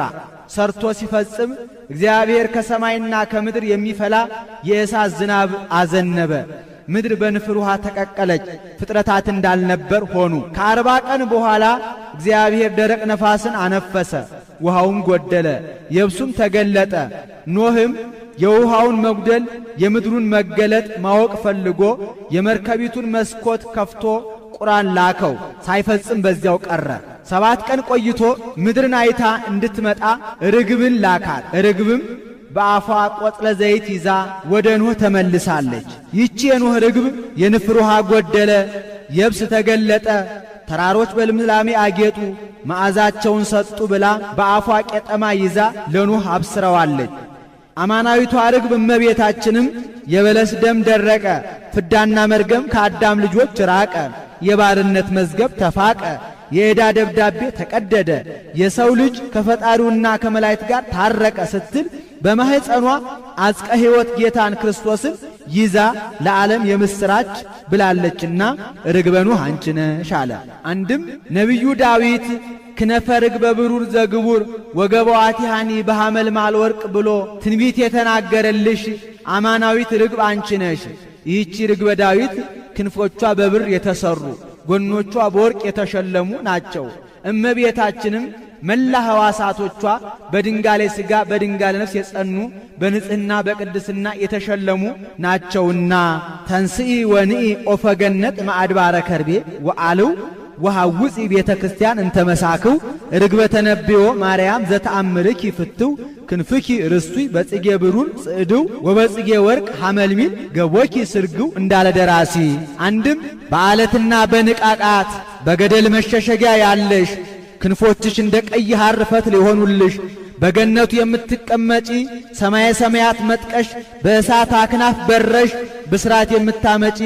ሰርቶ ሲፈጽም እግዚአብሔር ከሰማይና ከምድር የሚፈላ የእሳት ዝናብ አዘነበ። ምድር በንፍር ውሃ ተቀቀለች፣ ፍጥረታት እንዳልነበር ሆኑ። ከ40 ቀን በኋላ እግዚአብሔር ደረቅ ነፋስን አነፈሰ፣ ውሃውም ጎደለ፣ የብሱም ተገለጠ። ኖህም የውሃውን መጉደል የምድሩን መገለጥ ማወቅ ፈልጎ የመርከቢቱን መስኮት ከፍቶ ቁራን ላከው፣ ሳይፈጽም በዚያው ቀረ። 7 ቀን ቆይቶ ምድርን አይታ እንድትመጣ ርግብን ላካት። ርግብም በአፏ ቆጽለ ዘይት ይዛ ወደ ኖህ ተመልሳለች። ይቺ የኖህ ርግብ የንፍር ውሃ ጎደለ፣ የብስ ተገለጠ፣ ተራሮች በልምላሜ አጌጡ፣ መዓዛቸውን ሰጡ ብላ በአፏ ቄጠማ ይዛ ለኖህ አብስረዋለች። አማናዊቷ ርግብ እመቤታችንም የበለስ ደም ደረቀ፣ ፍዳና መርገም ከአዳም ልጆች ራቀ፣ የባርነት መዝገብ ተፋቀ፣ የዕዳ ደብዳቤ ተቀደደ፣ የሰው ልጅ ከፈጣሪውና ከመላእክት ጋር ታረቀ ስትል በማህፀኗ አጽቀ ሕይወት ጌታን ክርስቶስን ይዛ ለዓለም የምስራች ብላለችና ርግበ ኖህ አንቺ ነሽ አለ። አንድም ነቢዩ ዳዊት ክነፈ ርግበ ብሩር ዘግቡር ወገባዋቲሃኒ በሐመልማል ወርቅ ብሎ ትንቢት የተናገረልሽ አማናዊት ርግብ አንቺ ነሽ። ይህቺ ርግበ ዳዊት ክንፎቿ በብር የተሰሩ ጎኖቿ በወርቅ የተሸለሙ ናቸው። እመቤታችንም መላ ሕዋሳቶቿ በድንጋሌ ሥጋ በድንጋሌ ነፍስ የጸኑ በንጽህና በቅድስና የተሸለሙ ናቸውና ተንስኢ ወንኢ ኦፈገነት ማዕድባረ ከርቤ ወአልው ወሐውፂ ቤተ ክርስቲያን እንተመሳክው ርግበ ተነብዮ ማርያም ዘተአምርኪ ፍትው ክንፍኪ ርስቱይ በጽጌ ብሩር ጽዕድው ወበጽጌ ወርቅ ሐመልሚል ገቦኪ ስርግው እንዳለ ደራሲ። አንድም በዓለትና በንቃቃት በገደል መሸሸጊያ ያለሽ ክንፎችሽ እንደ ቀይ ሐር ፈትል የሆኑልሽ በገነቱ የምትቀመጪ ሰማየ ሰማያት መጥቀሽ በእሳት አክናፍ በረሽ ብስራት የምታመጪ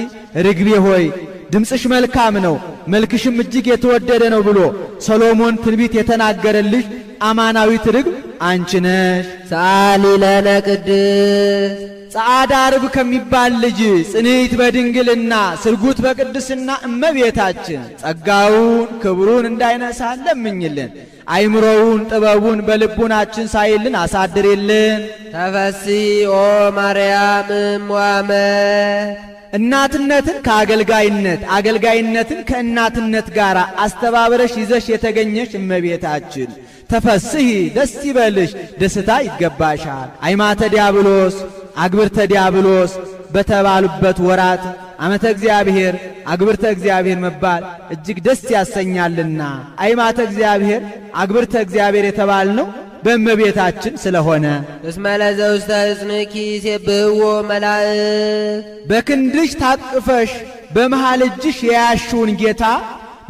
ርግቤ ሆይ ድምፅሽ መልካም ነው መልክሽም እጅግ የተወደደ ነው ብሎ ሰሎሞን ትንቢት የተናገረልሽ አማናዊት ርግብ አንቺ ነሽ። ሰአሊ ለነ ቅድስት ጸዓዳ ርግብ ከሚባል ልጅ ጽንዕት በድንግልና ስርጉት በቅድስና እመቤታችን ጸጋውን ክብሩን እንዳይነሳ ለምኝልን። አይምሮውን ጥበቡን በልቡናችን ሳይልን አሳድሪልን። ተፈሥሒ ኦ ማርያም እም ወአመት እናትነትን ከአገልጋይነት አገልጋይነትን ከእናትነት ጋር አስተባብረሽ ይዘሽ የተገኘሽ እመቤታችን ተፈስሒ ደስ ይበልሽ፣ ደስታ ይገባሻል። አይማተ ዲያብሎስ አግብርተ ዲያብሎስ በተባሉበት ወራት ዓመተ እግዚአብሔር አግብርተ እግዚአብሔር መባል እጅግ ደስ ያሰኛልና አይማተ እግዚአብሔር አግብርተ እግዚአብሔር የተባልነው በእመቤታችን ስለሆነ እስመ ለዘውስተ ሕፅንኪ ይሴብሕዎ መላእክት በክንድሽ ታቅፈሽ በመሃል እጅሽ የያዝሽውን ጌታ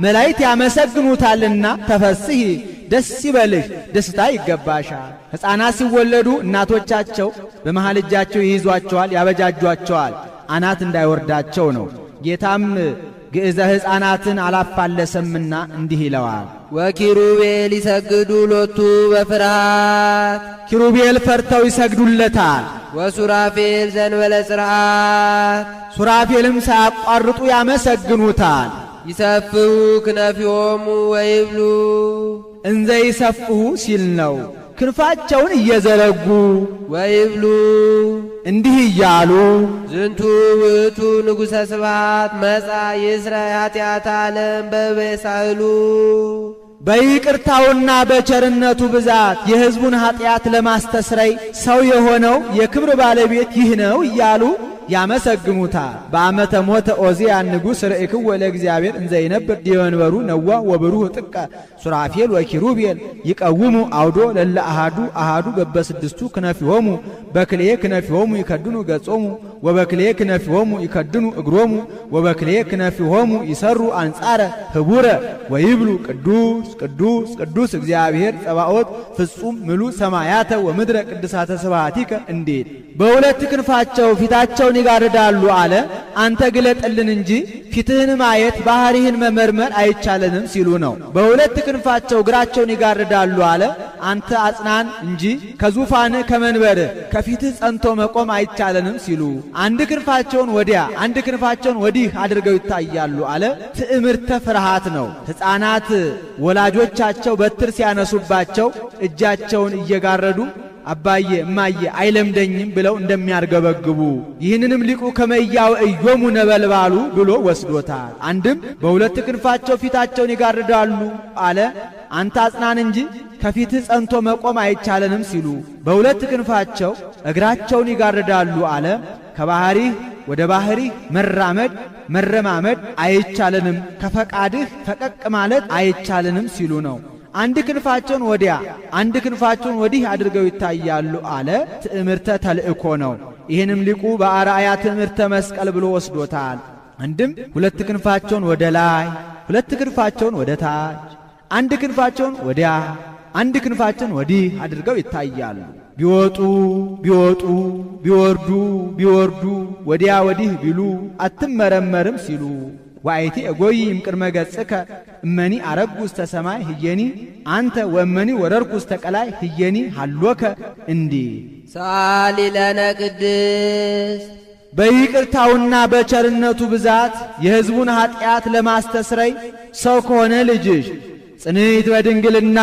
መላእክት ያመሰግኑታልና ተፈስሒ ደስ ይበልሽ፣ ደስታ ይገባሻል። ሕፃናት ሲወለዱ እናቶቻቸው በመሃል እጃቸው ይይዟቸዋል፣ ያበጃጇቸዋል፣ አናት እንዳይወርዳቸው ነው። ጌታም ግዕዘ ሕፃናትን አላፋለሰምና እንዲህ ይለዋል። ወኪሩቤል ይሰግዱ ሎቱ በፍርሃት ኪሩቤል ፈርተው ይሰግዱለታል። ወሱራፌል ዘእንበለ ጽርዓት ሱራፌልም ሳያቋርጡ ያመሰግኑታል። ይሰፍሑ ክነፊሆሙ ወይብሉ እንዘ ይሰፍሑ ሲል ነው። ክንፋቸውን እየዘረጉ ወይብሉ እንዲህ እያሉ ዝንቱ ውእቱ ንጉሠ ስብሐት መጻ ይስረይ ኃጢአተ ዓለም በበሳህሉ በይቅርታውና በቸርነቱ ብዛት የሕዝቡን ኃጢአት ለማስተስረይ ሰው የሆነው የክብር ባለቤት ይህ ነው እያሉ ያመሰግኑታል። በዓመተ ሞተ ኦዝያን ንጉሥ ርእይክዎ ለእግዚአብሔር እንዘ ይነብር ዲበ መንበሩ ነዋ ወብሩህ ጥቀ ሱራፌል ወኪሩቤል ይቀውሙ አውዶ ለለ አሃዱ አሃዱ በበስድስቱ ክነፊሆሙ በክልኤ ክነፊሆሙ ይከድኑ ገጾሙ ወበክልኤ ክነፊሆሙ ይከድኑ እግሮሙ ወበክልኤ ክነፊሆሙ ይሰሩ አንጻረ ህቡረ ወይብሉ ቅዱስ ቅዱስ ቅዱስ እግዚአብሔር ጸባኦት ፍጹም ምሉእ ሰማያተ ወምድረ ቅድሳተ ስብሐቲከ እንዲል በሁለት ክንፋቸው ፊታቸውን ይጋርዳሉ አለ። አንተ ግለጥልን እንጂ ፊትህን ማየት ባህሪህን መመርመር አይቻለንም ሲሉ ነው። በሁለት ክንፋቸው እግራቸውን ይጋርዳሉ አለ። አንተ አጽናን እንጂ ከዙፋንህ ከመንበርህ ከፊትህ ጸንቶ መቆም አይቻለንም ሲሉ አንድ ክንፋቸውን ወዲያ አንድ ክንፋቸውን ወዲህ አድርገው ይታያሉ አለ። ትዕምርተ ፍርሃት ነው። ሕፃናት ወላጆቻቸው በትር ሲያነሱባቸው እጃቸውን እየጋረዱ አባዬ እማዬ አይለምደኝም ብለው እንደሚያርገበግቡ ይህንንም ሊቁ ከመያው እዮሙ ነበልባሉ ብሎ ወስዶታል። አንድም በሁለት ክንፋቸው ፊታቸውን ይጋርዳሉ አለ። አንተ አጽናን እንጂ ከፊትህ ጸንቶ መቆም አይቻለንም ሲሉ በሁለት ክንፋቸው እግራቸውን ይጋርዳሉ አለ። ከባህሪህ ወደ ባህሪህ መራመድ መረማመድ አይቻለንም፣ ከፈቃድህ ፈቀቅ ማለት አይቻለንም ሲሉ ነው። አንድ ክንፋቸውን ወዲያ አንድ ክንፋቸውን ወዲህ አድርገው ይታያሉ አለ። ትዕምርተ ተልእኮ ነው። ይህንም ሊቁ በአርአያ ትዕምርተ መስቀል ብሎ ወስዶታል። አንድም ሁለት ክንፋቸውን ወደ ላይ፣ ሁለት ክንፋቸውን ወደ ታች፣ አንድ ክንፋቸውን ወዲያ አንድ ክንፋቸውን ወዲህ አድርገው ይታያሉ። ቢወጡ ቢወጡ ቢወርዱ ቢወርዱ ወዲያ ወዲህ ቢሉ አትመረመርም ሲሉ ወአይቲ እጎይ እምቅድመ ገጽከ እመኒ አረጉ ውስተ ሰማይ ህየኒ አንተ ወእመኒ ወረርኩ ውስተ ቀላይ ህየኒ ሃሎከ እንዲህ ሰአሊ ለነ ቅድስት በይቅርታውና በቸርነቱ ብዛት የሕዝቡን ኃጢአት ለማስተስረይ ሰው ከሆነ ልጅሽ ጽንዕት በድንግልና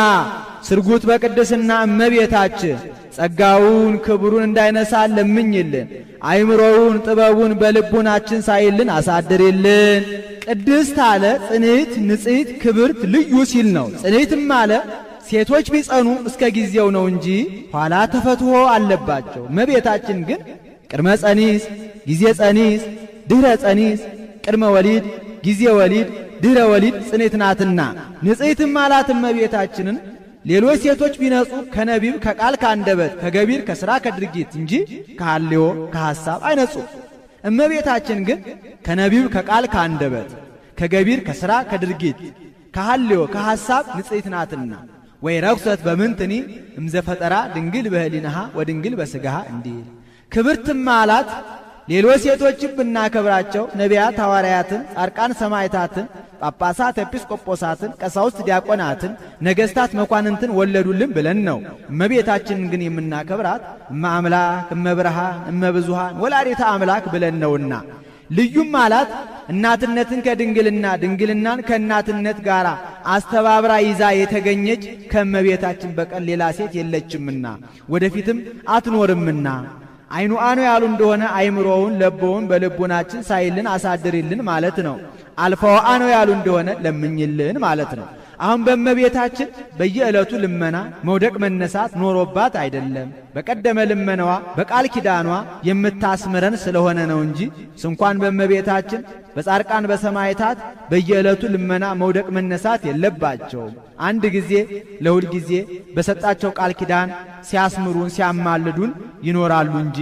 ስርጉት በቅድስና እመቤታችን ጸጋውን ክብሩን እንዳይነሳ ለምኝልን። አይምሮውን ጥበቡን በልቡናችን ሳይልን አሳድሪልን። ቅድስት አለ ጽንዕት፣ ንጽሕት፣ ክብርት፣ ልዩ ሲል ነው። ጽንዕትም አለ ሴቶች ቢጸኑ እስከ ጊዜው ነው እንጂ ኋላ ተፈትሖ አለባቸው። እመቤታችን ግን ቅድመ ጸኒስ፣ ጊዜ ጸኒስ፣ ድኅረ ጸኒስ፣ ቅድመ ወሊድ፣ ጊዜ ወሊድ፣ ድኅረ ወሊድ ጽንዕት ናትና። ንጽሕትም አላት እመቤታችንን ሌሎች ሴቶች ቢነጹ ከነቢብ ከቃል ከአንደበት ከገቢር ከሥራ ከድርጊት እንጂ ከሐልዮ ከሐሳብ አይነጹ። እመቤታችን ግን ከነቢብ ከቃል ከአንደበት ከገቢር ከሥራ ከድርጊት ከሐልዮ ከሐሳብ ንጽሕት ናትና። ወይ ረኩሰት በምንትኒ እምዘፈጠራ ድንግል በህሊናሃ ወድንግል በስጋሃ እንዲል። ክብርትም አላት ሌሎች ሴቶችን ብናከብራቸው ነቢያት ሐዋርያትን፣ ጻድቃን ሰማዕታትን፣ ጳጳሳት ኤጲስቆጶሳትን፣ ቀሳውስት ዲያቆናትን፣ ነገሥታት መኳንንትን ወለዱልን ብለን ነው። እመቤታችንን ግን የምናከብራት እመ አምላክ እመ ብርሃን እመ ብዙሃን ወላዲተ አምላክ ብለን ነውና። ልዩም አላት እናትነትን ከድንግልና ድንግልናን ከእናትነት ጋር አስተባብራ ይዛ የተገኘች ከእመቤታችን በቀር ሌላ ሴት የለችምና ወደፊትም አትኖርምና። አይኑ አኑ ያሉ እንደሆነ አይምሮውን ለቦውን በልቡናችን ሳይልን አሳድሪልን ማለት ነው። አልፋው አኑ ያሉ እንደሆነ ለምኝልን ማለት ነው። አሁን በእመቤታችን በየዕለቱ ልመና መውደቅ መነሳት ኖሮባት አይደለም። በቀደመ ልመናዋ በቃል ኪዳኗ የምታስምረን ስለሆነ ነው እንጂ ስንኳን በእመቤታችን በጻድቃን በሰማዕታት በየዕለቱ ልመና መውደቅ መነሳት የለባቸውም። አንድ ጊዜ ለሁል ጊዜ በሰጣቸው ቃል ኪዳን ሲያስምሩን ሲያማልዱን ይኖራሉ እንጂ።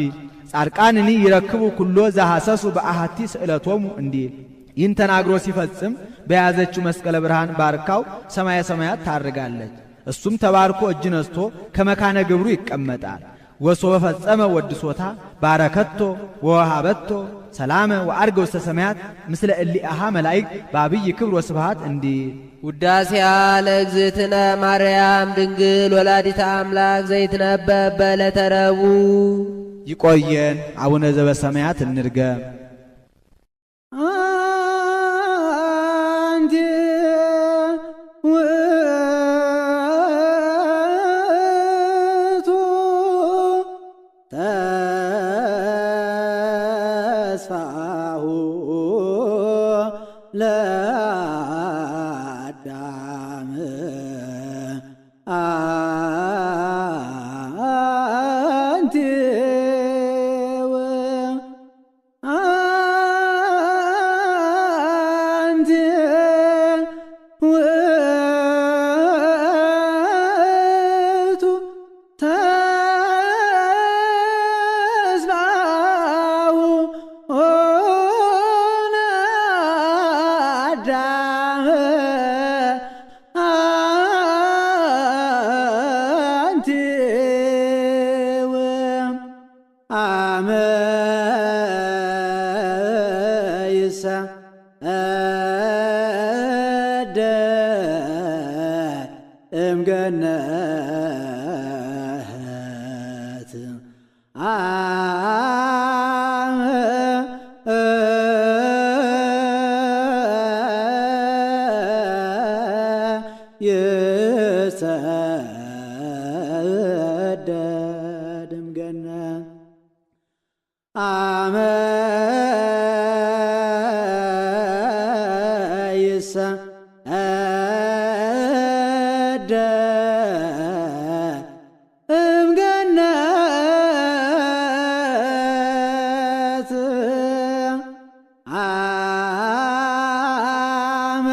ጻድቃንኒ ይረክቡ ኩሎ ዘሐሰሱ በአሐቲ ስእለቶሙ እንዲል። ይህን ተናግሮ ሲፈጽም በያዘችው መስቀለ ብርሃን ባርካው ሰማየ ሰማያት ታርጋለች። እሱም ተባርኮ እጅ ነስቶ ከመካነ ግብሩ ይቀመጣል። ወሶበ ፈጸመ ወድሶታ ባረከቶ ወወሃበቶ ሰላመ ወአርገ ውስተ ሰማያት ምስለ እሊአሃ መላእክት በአብይ ክብር ወስብሐት እንዲል። ውዳሴሃ ለእግዝእትነ ማርያም ድንግል ወላዲተ አምላክ ዘይትነበብ በዕለተ ረቡዕ። ይቆየን። አቡነ ዘበሰማያት እንድገም። አንቲ ውእቱ ተስፋሁ ለአዳም አንቲ አንቲ ውእቱ ተስፋሁ ለአዳም አንቲ አመ ይሰደድ እምገነት አመ ይሰደድ እምገነት አመ ይሰደድ እምገነት አመ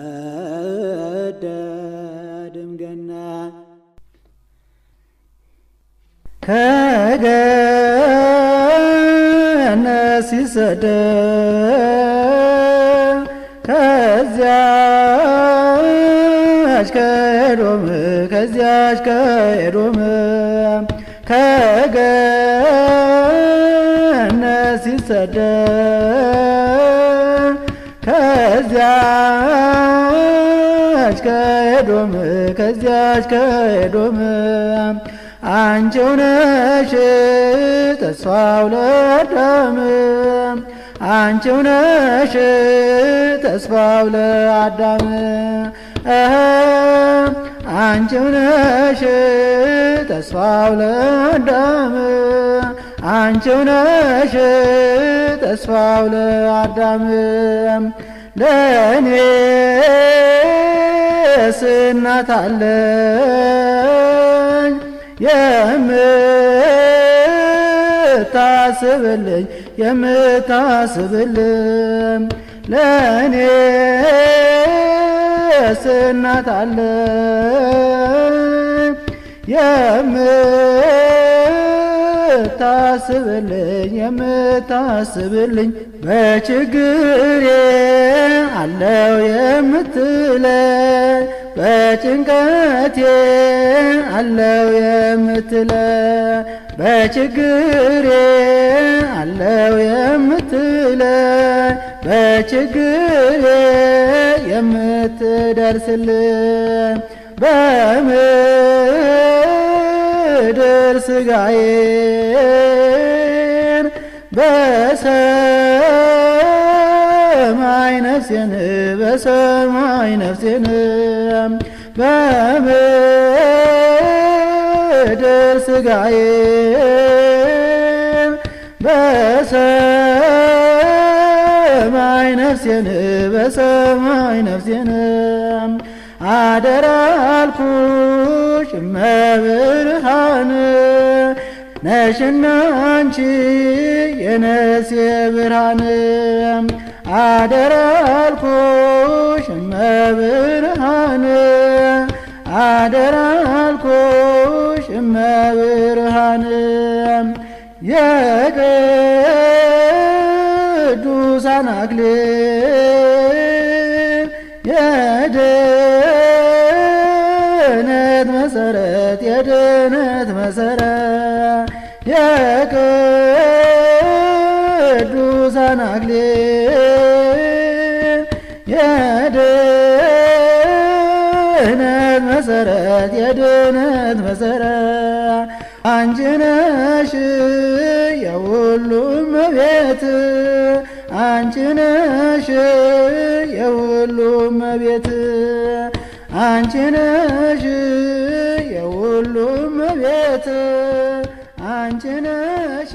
ይሰደድ እምገነት ከገነት ሲሰደድ ከዚያች ከኤዶም ከዚያች ከኤዶም ከገነት ሲሰደድ ከዚያች ከኤዶም ከዚያች ከኤዶም አንቺው ነሽ ተስፋው ለአዳም አንቺው ነሽ ተስፋው ለአዳም አንቺው ነሽ ተስፋው ለአዳም አንቺው ነሽ ተስፋው ለአዳም ለእኔስ እናት አለኝ የምታስብልኝ የምታስብልኝ ለእኔስ እናት አለኝ የምታስብልኝ የምታስብልኝ በችግሬ አለው የምትለኝ በጭንቀቴ አለው የምትለኝ በችግሬ አለው የምትለኝ በችግሬ የምትደርስልኝ በምድር ስጋዬን በሰማይ ነፍሴን በሰማይ ነፍሴን በምድር ስጋዬን በሰማይ ነፍሴን በሰማይ ነፍሴን አደራ አልኩሽ እመብርሃን ነሽና አንቺ የነፍሴ ብርሃን አደራ አልኩሽ እመብርሃን አደራ አልኩሽ እመብርሃን የቅዱሳን አክሊል የድነት መሰረት የድነት መሰረት የቅዱሳን አክሊል የድነት መሰረት የድነት መሰረት አንቺ ነሽ የሁሉም እመቤት አንቺ ነሽ የሁሉም እመቤት አንቺ ነሽ የሁሉም እመቤት አንቺ ነሽ።